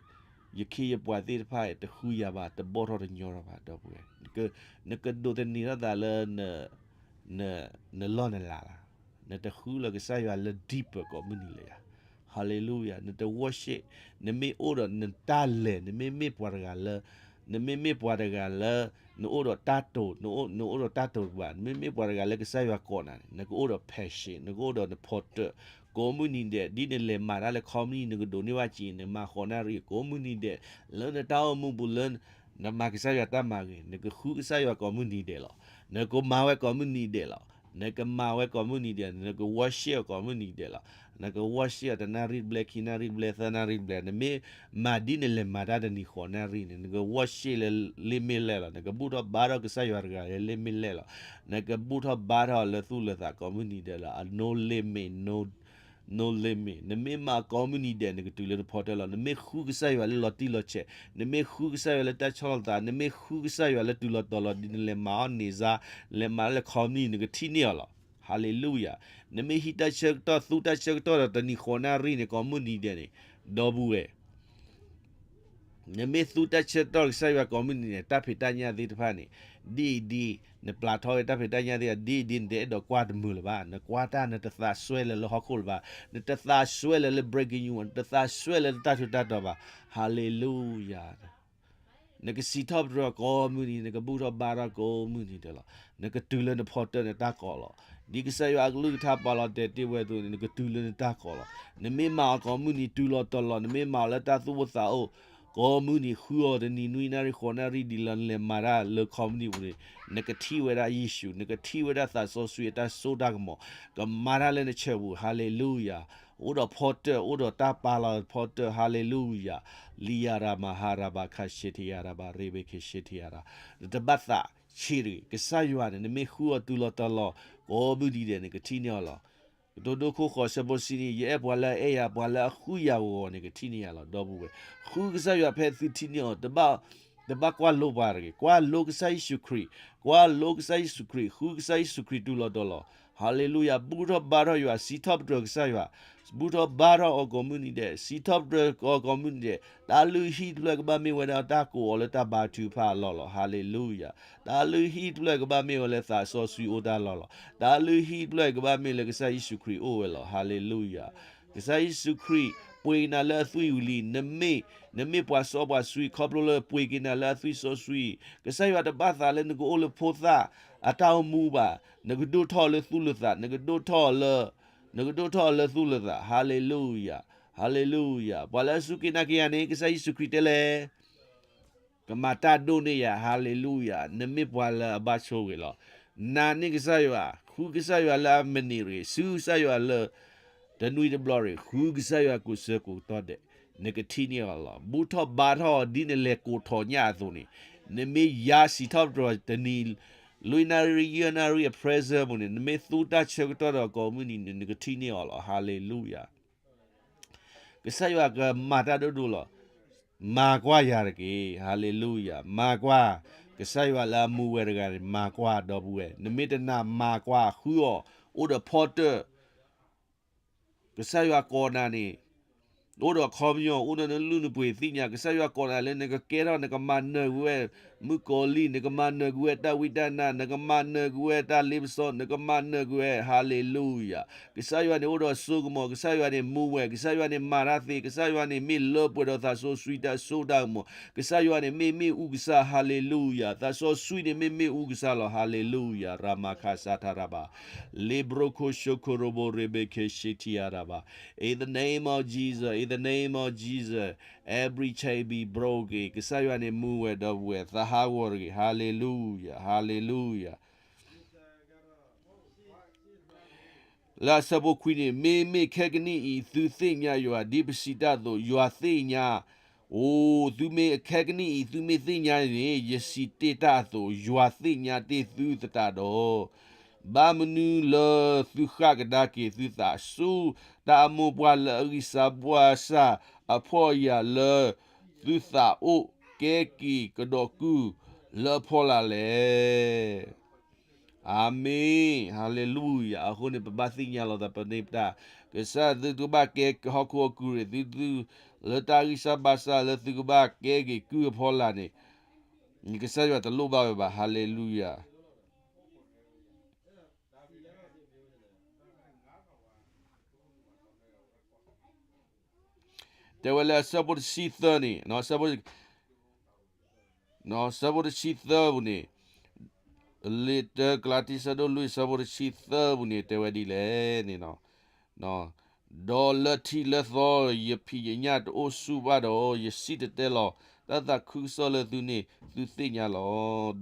ယခ့ယပှၤသ့ၣ်တဖၣ်တဃုယၤဘၣ်, တဘီၣ်ထီၣ်တညီထီၣ်ဘၣ်, ဒီပုၢ်ဝဲၢ်, နကဒိးသန့ၤထီၣ်သးလၢ နလီၢ်နလၤလီၤ. နတဃုလၢကစၢ်ယွၤလၢ deeper ကိးမုၢ်နံၤလၢၤယၤ. ဟါလ့လူယၤ. နတ worship, နမ့ၢ်အိၣ်ဒီးနတၢ်လဲၤ, နမ့မ့ၢ်ပှၤတဂၤလၢ နမ့မ့ၢ်ပှၤတဂၤလၢ နအိၣ်ဒီးတၢ်တိာ်, နအိၣ်ဒီးတၢ်တိာ်တဘၣ်, နမ့မ့ၢ်ပှၤတဂၤလၢကစၢ်ယွၤကိးနၤန့ၣ် နကအိၣ်ဒီး passion, နကအိၣ်ဒီးနဖီတၢၢ်, ကိးမုၢ်နံၤဒဲး, ဒ်နလဲၤမၤတၢ်လၢခီပနံၣ် နကဒိးန့ၢ်ဘၣ်စ့ နမၤဃိးနၣ်ရံၣ်ကိးမုၢ်နံၤဒဲး, လၢနတၢ်အိၣ်မူပူၤလၢ နမၤကစၢ်ယွၤတၢ်မၤဂ့ၤ, နကဃုကစၢ်ယွၤကိးမုၢ်နံၤဒဲးလီၤ. နကမၤဝဲကိးမုၢ်နံၤဒဲးလီၤ. နကမၤဝဲကိးမုၢ်နံၤဒဲး, နက worship အီၤကိးမုၢ်နံၤဒဲးလီၤ. နက worship အီၤတနၣ်ရံၣ်တဘျဲၣ်, ခံနၣ်ရံၣ်တဘျဲၣ်, သၢနၣ်ရံၣ်တဘျဲၣ်, နမ့ၢ်မၤဒ်နလဲၤမၤတၢ်တနံၤဃိးနၣ်ရံၣ်န့ၣ် နက worship လၢ limit လဲၣ်လီၤ. နကဘူၣ်ထီၣ်ဘါထီၣ်ကစၢ်ယွၤတဂၤလၢ limit လဲၣ်လီၤ. နကဘူၣ်ထီၣ်ဘါထီၣ်လၢသူၣ်လၢသးကိးမုၢ်နံၤဒဲးလီၤ. No limit, no, no limit. နမ့ၢ်မၤကိးမုၢ်နံၤဒဲး နကတုၤလၢနဖီတၢၢ်လီၤ. နမ့ၢ်ဃုကစၢ်ယွၤလၢလီၤတံၢ်လီၤဆဲး, နမ့ၢ်ဃုကစၢ်ယွၤလၢတၢ်ဆီၣ်လီၤသး, နမ့ၢ်ဃုကစၢ်ယွၤလၢတုၤလီၤတီၤလီၤ, ဒ်နလဲၤမၤအီၣ်န့ၢ်စါ, လဲၤမၤလၢခီပနံၣ် နကထံၣ်န့ၢ်အီၤလီၤ. ဟါလ့လူယၤ. နမ့ၢ်ဟံးတၢ်ဆၢကတီၢ် သူတၢ်ဆၢကတီၢ်ဒီးတနံၤဃိးနၣ်ရံၣ်န့ၣ် ကိးမုၢ်နံၤဒဲးန့ၣ်, ဒီပုၢ်ဝဲၢ် နမ့ၢ်သူတၢ်ဆၢကတီၢ်ကစၢ်ယွၤကိးမုၢ်နံၤန့ၣ် တၢ်ဖံးတၢ်ညၣ်သ့ၣ်တဖၣ်န့ၣ်, ဒ်အံၤဒ်, နပျၢ်ထီၣ်ဝဲတၢ်ဖံးတၢ်ညၣ်သ့ၣ်တဖၣ် ဒ်အံၤဒ် နတအဲၣ်ဒိးကွၢ်တမုာ်လၢၤဘၣ်. နကွၢ်တၢ် နတသးစွဲလၢၤလၢဟီၣ်ခိၣ်လၢၤဘၣ်. နတသးစွဲလၢၤလၢ breaking news, နတသးစွဲလၢၤလၢတၢ်ထူးတၢ်တီၤဘၣ်. ဟါလ့လူယၤ. နကစံးထီၣ်ပတြၢၤကိးမုၢ်နံၤ, နကဘူၣ်ထီၣ်ဘါထီၣ်ကိးမုၢ်နံၤဒဲးလီၤ. နကတုၤလၢနဖီတၢၢ်နတၢ်ကိးလီၤ. ဒ်ကစၢ်ယွၤအကလုၢ်ကထါပာ်လီၤတဲာ်တ့ၢ်ဝဲအသိးန့ၣ် နကတုၤလၢနတၢ်ကိးလီၤ. နမ့ၢ်မၤအီၤကိးမုၢ်နံၤတုၤလီၤတီၤလီၤ, နမ့ၢ်မၤအီၤလၢတၢ်သူၣ်အိၣ်သးအိၣ်, ကိးမုၢ်နံၤ ဃုအီၤတနံၤနွံနၣ်ရံၣ်ဃိးနၣ်ရံၣ်ဒ်လၢနလဲၤမၤတၢ်လၢခီပနံၣ်ပူၤန့ၣ်, နကထံၣ်ဝဲဒၣ်ယ့ၣ်ၡူး, နကထံၣ်ဝဲဒၣ်သးစီဆှံအတၢ်စိတၢ်ကမီၤ, ကမၤတၢ်လၢနဆၢပူၤ. ဟါလ့လူယၤ. အိၣ်ဒီးဖီတၢၢ်, အိၣ်ဒီးတၢ်ပာ်လီၤဖီတၢၢ်, ဟါလ့လူယၤ. လံယၤရၤမၤဟၤရၤဘၤခးရှ့ထံယၤရၤဘၤရ့ဘ့ခ့ရှ့ထံယၤရၤ, နတဘၣ်သးဆံးတဂ့ၤ. ကစၢ်ယွၤန့ၣ် နမ့ၢ်ဃုအီၤတုၤလီၤတီၤလီၤ, ကိးမုၢ်နံၤဒဲး နကထံၣ်န့ၢ်အီၤလီၤ. ကတိၤဒိခိၣ်ဃိးဆၢဖိတဆံနွံ, ယအဲၣ်ပှၤလၢအအဲၣ်ယၤ, ပှၤလၢအဃုယၤဂီၤဂီၤန့ၣ် ကထံၣ်န့ၢ်ယၤလီၤ. ဒီပုၢ်ဝဲၢ်, ဃုကစၢ်ယွၤဖဲသုထံၣ်န့ၢ်အီၤ, တဘၣ်, တဘၣ်ကွၢ်လိပှၤတဂ့ၤ, ကွၢ်လိကစၢ်ယ့ၣ်ၡူးခရံာ်, ကွၢ်လိကစၢ်ယ့ၣ်ၡူးခရံာ်, ဃုကစၢ်ယ့ၣ်ၡူးခရံာ်တုၤလီၤတီၤလီၤ. ဟါလ့လူယၤ. ဘူၣ်ထီၣ်ဘါထီၣ်ယွၤ, စံးထီၣ်ပတြၢၤကစၢ်ယွၤ, ဘူၣ်ထီၣ်ဘါထီၣ်အီၤကိးမုၢ်နံၤဒဲး, စံးထီၣ်ပတြၢၤအီၤကိးမုၢ်နံၤဒဲး, တၢ်လုၢ်ဟံၣ်တဖျၢၣ်ကဘၣ်မ့ၢ်ဝဲဒၣ်တၢ်ကိးအီၤလၢတၢ်ဘါထုကဖၣ်အလီၢ်လီၤ. ဟါလ့လူယၤ. တၢ်လုၢ်ဟံၣ်တဖျၢၣ်ကဘၣ်မ့ၢ်ဝဲလၢသးစီဆှံအိၣ်တၢ်လီၢ်လီၤ. တၢ်လုၢ်ဟံၣ်တဖျၢၣ်ကဘၣ်မ့ၢ်လၢကစၢ်ယ့ၣ်ၡူးခရံာ်အိၣ်ဝဲလီၤ. ဟါလ့လူယၤ. ကစၢ်ယ့ၣ်ၡူးခရံာ် ပှ့ၤက့ၤနၤလၢအသွံၣ်ဝံၤလံ, နမ့ၢ်, နမ့ၢ်ပှၤစီပှၤဆှံ ခီဖျိလၢပှ့ၤက့ၤနၤလၢအသွံၣ်စီဆှံ, ကစၢ်ယွၤတဘၣ်သးလၢနကအိၣ်လၢဖိသၣ်အတၢ်အိၣ်မူဘၣ်, နကဒိၣ်ထီၣ်လၢသူၣ်လၢသး, နကဒိၣ်ထီၣ်လၢ, နကဒိၣ်ထီၣ်လၢသူၣ်လၢသး. ဟါလ့လူယၤ, ဟါလ့လူယၤ. ပှၤလၢအစူၢ်က့ၤနာ်က့ၤယၤန့ၣ် ကစၢ်ယ့ၣ်ၡူးခရံာ်တဲလဲၣ် ကမၤတၢ်ဒိၣ်န့ၢ်ယၤ, ဟါလ့လူယၤ, နမ့ၢ်ပှၤလၢအဘၣ်ဆိၣ်ဂ့ၤလီၤ. နာ်န့ၢ်ကစၢ်ယွၤ, ဃုကစၢ်ယွၤလၢအမံးနံးရ့ၣ်, စူၢ်ကစၢ်ယွၤလၢတနွံတဘျီရ့ၣ်, ဃုကစၢ်ယွၤကိးဆၢကိးကတီၢ်ဒဲး, နကထံၣ်န့ၢ်အီၤလီၤ. ဘူၣ်ထီၣ်ဘါထီၣ်အီၤဒ်နလဲၤကိးထီၣ်ညၣ်အသိးန့ၣ်, နမ့ၢ်ယါစံးထီၣ်ပတြၢၤတနံၤ လွံၢ်နၣ်ရံၣ် ယဲၢ်နၣ်ရံၣ်အ present ပူၤန့ၣ် နမ့ၢ်သူတၢ်ဆၢကတီၢ်ဒီးကိးမုၢ်နံၤန့ၣ် နကထံၣ်န့ၢ်အီၤလီၤ. Hallelujah. ကစၢ်ယွၤကမၤတၢ်ဒိၣ်ဒိၣ်လီၤ. မၤကွၢ်ယၤတက့ၢ်. Hallelujah. မၤကွၢ်, ကစၢ်ယွၤလၢအမူဝဲတဂၤန့ၣ် မၤကွၢ်ဒီပုၢ်ဝဲၢ်, နမ့ၢ်တနာ်မၤကွၢ်ဃုအီၤ, အိၣ်ဒီးဖီတၢၣ် ကစၢ်ယွၤကိးနၤန့ၣ် အိၣ်ဒီးခီပညီ, အိၣ်ဒီးနလုၢ်နပှ့ၤသ့ၣ်ညါ, ကစၢ်ယွၤကိးနၤလၢနကကဲထီၣ် နကမၤနၢၤကွံာ်ဝဲ မုၣ်ကီၤလံၢ်, နကမၤနၢၤကွံာ်ဝဲတၢ်ဝံတၢ်နါ, နကမၤနၢၤကွံာ်ဝဲတၢ်လ့ပစီ, နကမၤနၢၤကွံာ်ဝဲ, hallelujah. ကစၢ်ယွၤန့ၣ်အိၣ်ဒီးစိကမီၤ, ကစၢ်ယွၤန့ၣ်မူဝဲ, ကစၢ်ယွၤန့ၣ်မၤတၢ်သ့, ကစၢ်ယွၤန့ၣ်မ့ၢ်လၢပှဲၤဒီးသးစီဆှံတၢ်စိတၢ်ကမီၤ, ကစၢ်ယွၤန့ၣ်မ့ၢ်မ့ၣ်အူကစၢ်, hallelujah. သးစီဆှံန့ၣ်မ့ၢ်မ့ၣ်အူကစၢ်လီၤ, hallelujah. ရမခစထရဘ, လ့ဘြိခိၣ်ၡိခိၣ်ရိဘိရ့ဘ့ခဲရှ့ထံအရဘ, In the name of Jesus, in the name of Jesus, every chain be broken. ကစၢ်ယွၤန့ၣ်မူဝဲဒီပုၢ်ဝဲၢ်, သးဟးဂီၤတဂ့ၤ, hallelujah, hallelujah. လၢအဆၢဖိခွံန့ၣ်, မ့မ့ၢ်ခဲကနံၣ်အံၤ သုသ့ၣ်ညါယွၤဒ်ပစံးတၢ်အသိး, ယွၤသ့ၣ်ညါ, အိ, သုမ့ၢ်ခဲကနံၣ်အံၤ သုမ့ၢ်သ့ၣ်ညါန့ၣ်, ယစံးတ့ၢ်တၢ်အသိး, ယွၤသ့ၣ်ညါတ့ၢ်သုသတးဒီး, ဘၣ်မနုၤလၢသုဃၣ်ကဒါက့ၤသုသးဆူ တၢ်အမိၢ်ပှၢ်လၢအဂံၢ်စၢ်ဘါစၢ်အဖှီၣ်ယာ်လၢ သုသးအိၣ်ကဲက့ၤကဒီးကုၢ်လၢအဖီလာ်လဲၣ်. အၤမ့ၣ်, hallelujah. အဃိန့ၣ် ပဘၣ်သ့ၣ်ညါလီၤသးပန့ၢ်ပတၢ်, ကစၢ်သုတဘၣ်ကဲဟီၣ်ခိၣ်ဟီၣ်ကူၤရ့ၣ်သု, သုလၢတၢ်ဂံၢ်စၢ်ဘါစၢ်လၢသုကဘၣ်ကဲက့ၤကုၢ်အဖီလာ်န့ၣ်, ကစၢ်ယွၤတလိၣ်ဘၣ်ဝဲဘၣ်, hallelujah. တဲဝဲလၢအဆၢဖိတဆံသၢန့ၣ်, ဆၢဖိတဆံသၢပူၤန့ၣ်, လံာ်တၢကလၤတံ ဆၢဒိၣ်လွံၢ် ဆၢဖိတဆံသၢပူၤန့ၣ် တဲဝဲဒ်လဲၣ်န့ၣ်, ဒီးလၢထံးလၢသီ ယဖံးယညၣ်တအိၣ်ဆူၣ်ဘၣ်ဒီး ယစံၣ်တဲၤတဲလီၤတၢ်သးခုကစီၣ်လၢသုန့ၣ် သုသ့ၣ်ညါလီ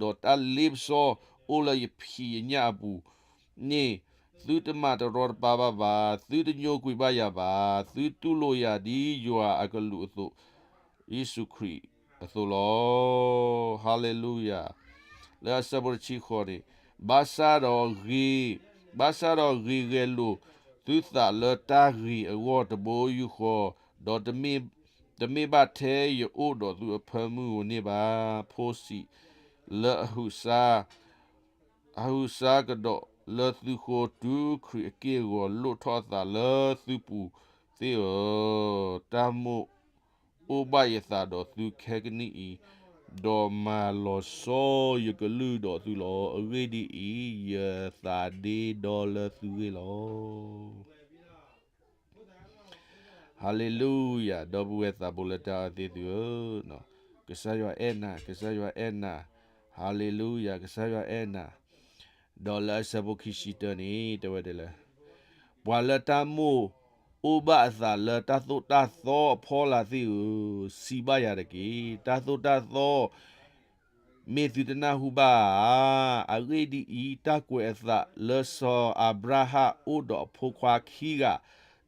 ၤ. ဒီးတၢ်လ့ပစီအိၣ်လၢယဖံးယညၣ်အပူၤန့ၣ် သုတမၤတရီတပါဘၣ်ဘၣ်, သုတညိကွံာ်ဘၣ်ယၤဘၣ်, သုတူၢ်လိာ်ယၤဒ်ယွၤအကလူးအသိး, ယ့ၣ်ၡူးခရံာ်အသိးလီၤ. Hallelujah. လၢအဆၢဖိတဆံဃိးန့ၣ်, ဘၣ်ဆၣ်ဒီးဂ့ၤ, ဘၣ်ဆၣ်ဒီးဂ့ၤဂဲၤလိာ်သုသးလၢတၢ်ဂ့ၤအဂီၢ်တဘိယူၢ်ဃီ, ဒီးတမ့ၢ်ဘၣ်ထဲယအိၣ်ဒီးသုအဖၢမုၢ်ဧိၤန့ၣ်ဘၣ်. ဖိဆံးလၢအဟုးဆါ အဟုးဆါကဒီးလၢသုဃိတုၤခရံာ်အက့ၢ်အဂီၤ လိၣ်ထီၣ်အသးလၢသုပူၤသ့ၣ်ဧၢ, တၢ်မိၣ်အိၣ်ဘၣ်ယသးဒီးသုခဲကနံၣ်အံၤ, ဒီးမၤလီၤဆီယကလုၢ်ဒီးသုလီၤ. အဂ့ၢ်ဒ်အံၤ, ယသးဒ့ဒီလၢသုဂ့ၢ်လီၤ. Hallelujah. ဒီပုၢ်ဝဲၢ်သးဘိလၢတၢ်အဲၣ်သ့ၣ်သုဧၢ, ကစၢ်ယွၤအဲၣ်နၤ, ကစၢ်ယွၤအဲၣ်နၤ, Hallelujah, ကစၢ်ယွၤအဲၣ်နၤ. ဒီးလၢအဆၢဖိခံဆံတၢန့ၣ် တဲဝဲဒ်လဲၣ်, ပှၤလၢတၢ်မိၣ်အိၣ်ဘၣ်အသးလၢတၢ်သိၣ်တၢ်သီအဖီလာ်သ့ၣ်ဧၢ, စံးဘၣ်ယၤတက့ၢ်. တၢ်သိၣ်တၢ်သီ မ့ၢ်သုတနၢ်ဟူဘၣ်ဧါ. အဂ့ၢ်ဒ်အံၤ, တၢ်ကွဲးအသးလၢစီၤအၤဘြၤဟၣ်အိၣ်ဒီးအဖိခွါခံဂၤ,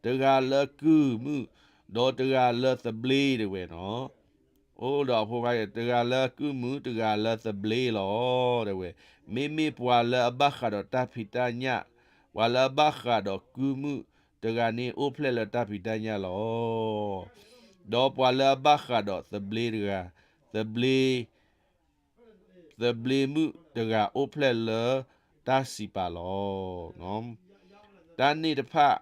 တဂၤလၢကုၢ်မုၣ်, ဒီးတဂၤလၢသဘျ့ တဲဝဲနီၤ. အိၣ်ဒီးအဖိခွါ တဂၤလၢကုၢ်မုၣ်, တဂၤလၢသဘျ့လီၤ တဲဝဲ. မ့မ့ၢ်ပှၤလၢအဘၣ်ဃးဒီးတၢ်ဖံးတၢ်ညၣ်, ပှၤလၢအဘၣ်ဃးဒီးကုၢ်မုၣ်တဂၤန့ၣ် အိၣ်ဖျဲၣ်လၢတၢ်ဖံးတၢ်ညၣ်လီၤ. ဒီးပှၤလၢအဘၣ်ဃးဒီးသဘျ့တဂၤ, သဘျ့ သဘျ့မုၣ်တဂၤအိၣ်ဖျဲၣ်လၢတၢ်စံးပာ်လီၤ. တၢ်န့ၣ်တဖၣ်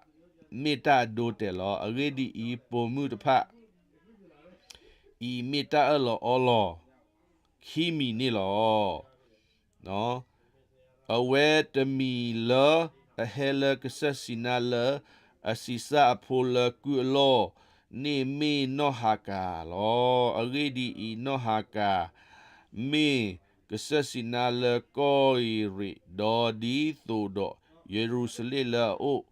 မ့ၢ်တၢ်အဒိအတဲာ်လီၤ. အဂ့ၢ်ဒ်အံၤ, ပိာ်မုၣ်တဖၣ်အံၤမ့ၢ်တၢ်အၢၣ်လီၤအီလီၤခံမံၤန့ၣ်လီၤ. အဝဲတမံၤလၢအဟဲလၢကစၢၢ်စံၤနါလၢအဆံးစၢ်အဖိလၢကုၢ်အလီၢ်န့ၣ်မ့ၢ်နီၢ်ဟၤကၤလီၤ. အဂ့ၢ်ဒ်အံၤ, နီၢ်ဟၤကၤ မ့ၢ်ကစၢၢ်စံၤနါလၢကီၢ်အံၤရ့း, ဒီးဒ်သိးဒီးယရူၤၡလ့ၣ်လၢအအိၣ်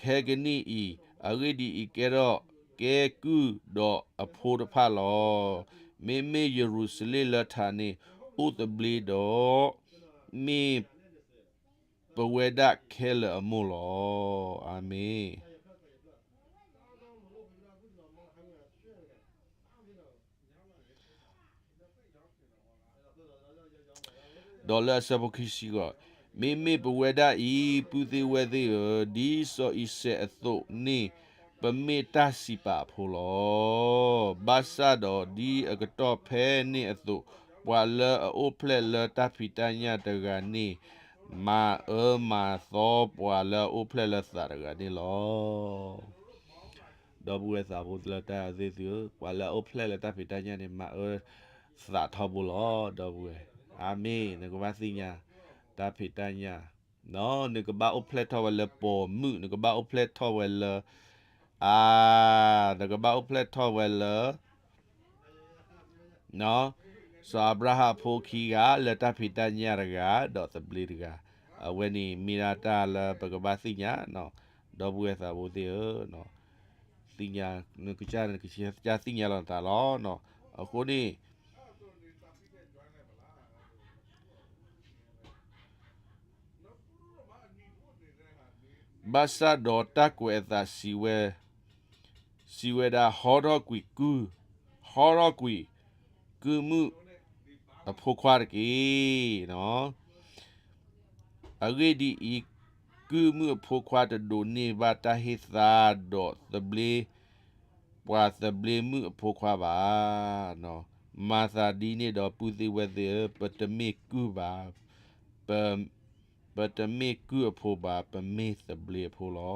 ခဲကနံၣ်အံၤ, အဂ့ၢ်ဒ်အံၤ, ကဲထီၣ်ကဲကုၢ်ဒီးအဖိတဖၣ်လီၤ. မ့မ့ၢ်ယရူၤၡလ့ၣ်လၢထးန့ၣ် အိၣ်သဘျ့ဒီး မ့ၢ်ပဝဲဒၣ်ခဲလၢာ်အမိၢ်လီၤ. အၤမ့ၣ်. ဒီးလၢအဆၢဖိခံဆံဃိး, မ့မ့ၢ်ပဝဲဒၣ်အံၤ ပုၢ်သ့ၣ်ဝဲၢ်သ့ၣ်ဧၢ, ဒ်စီၤအံၤစဲးအသိးန့ၣ် ပမ့ၢ်တၢ်စံးပာ်အဖိလီၤ. ဘၣ်ဆၣ်ဒီးဒ်အကတီၢ်ဖဲန့ၣ်အသိး, ပှၤလၢအအိၣ်ဖျဲၣ်လၢတၢ်ဖံးတၢ်ညၣ်တဂၤန့ၣ် မၤအၢမၤသီပှၤလၢအအိၣ်ဖျဲၣ်လၢသးတဂၤန့ၣ်လီၤ. ဒီပုၢ်ဝဲၢ်သးဖိလၢတၢ်သ့ၣ်သုဧၢ, ပှၤလၢအအိၣ်ဖျဲၣ်လၢတၢ်ဖံးတၢ်ညၣ်န့ၣ် မၤအၢသးထီဘိလီၤ. ဒီပုၢ်ဝဲၢ်, အၤမ့ၣ်, နကဘၣ်သ့ၣ်ညါ တၢ်ဖံးတၢ်ညၣ်, နကဘၣ်အိၣ်ဖျဲၣ်ထီၣ်ဝဲလၢပိာ်မုၣ်, နကဘၣ်အိၣ်ဖျဲၣ်ထီၣ်ဝဲလၢ အါ, နကဘၣ်အိၣ်ဖျဲၣ်ထီၣ်ဝဲလၢ စီၤအၤဘြၤဟၣ်ဖိခံဂၤ လၢတၢ်ဖံးတၢ်ညၣ်တဂၤ ဒီးသဘျ့တဂၤ, အဝဲန့ၣ်မ့ၢ်ဒၣ်တၢ်လၢပကဘၣ်သ့ၣ်ညါ, ဒီပုၢ်ဝဲၢ်သးဖိသ့ၣ်ဧၢ, သ့ၣ်ညါ, နကစၢ်, နကစၢ်သ့ၣ်ညါလီၤနသးလီၤ. အဃိန့ၣ် ဘၣ်ဆၣ်ဒီးတၢ်ကွဲးအသးစံးဝဲ, စံးဝဲဒၣ်, ဟီထီၣ်ကွံာ်ကုၢ်, ဟီထီၣ်ကွံာ်ကုၢ်မုၣ်အဖိခွါတက့ၢ်. အဂ့ၢ်ဒ်အံၤ, ကုၢ်မုၣ်အဖိခွါတဒိးန့ၢ်ဘၣ်တၢ်ဟ့ၣ်သါဒီးသဘျ့, ပှၤသဘျ့မုၣ်အဖိခွါဘၣ်. မၤသးဒ်န့ၣ်ဒီး ပုၢ်သ့ၣ်ဝဲၢ်သ့ၣ်ဧၢ, ပတမ့ၢ်ကုၢ်ဘၣ်, ပ, ပတမ့ၢ်ကုၢ်အဖိဘၣ်, ပမ့ၢ်သဘျ့အဖိလီၤ.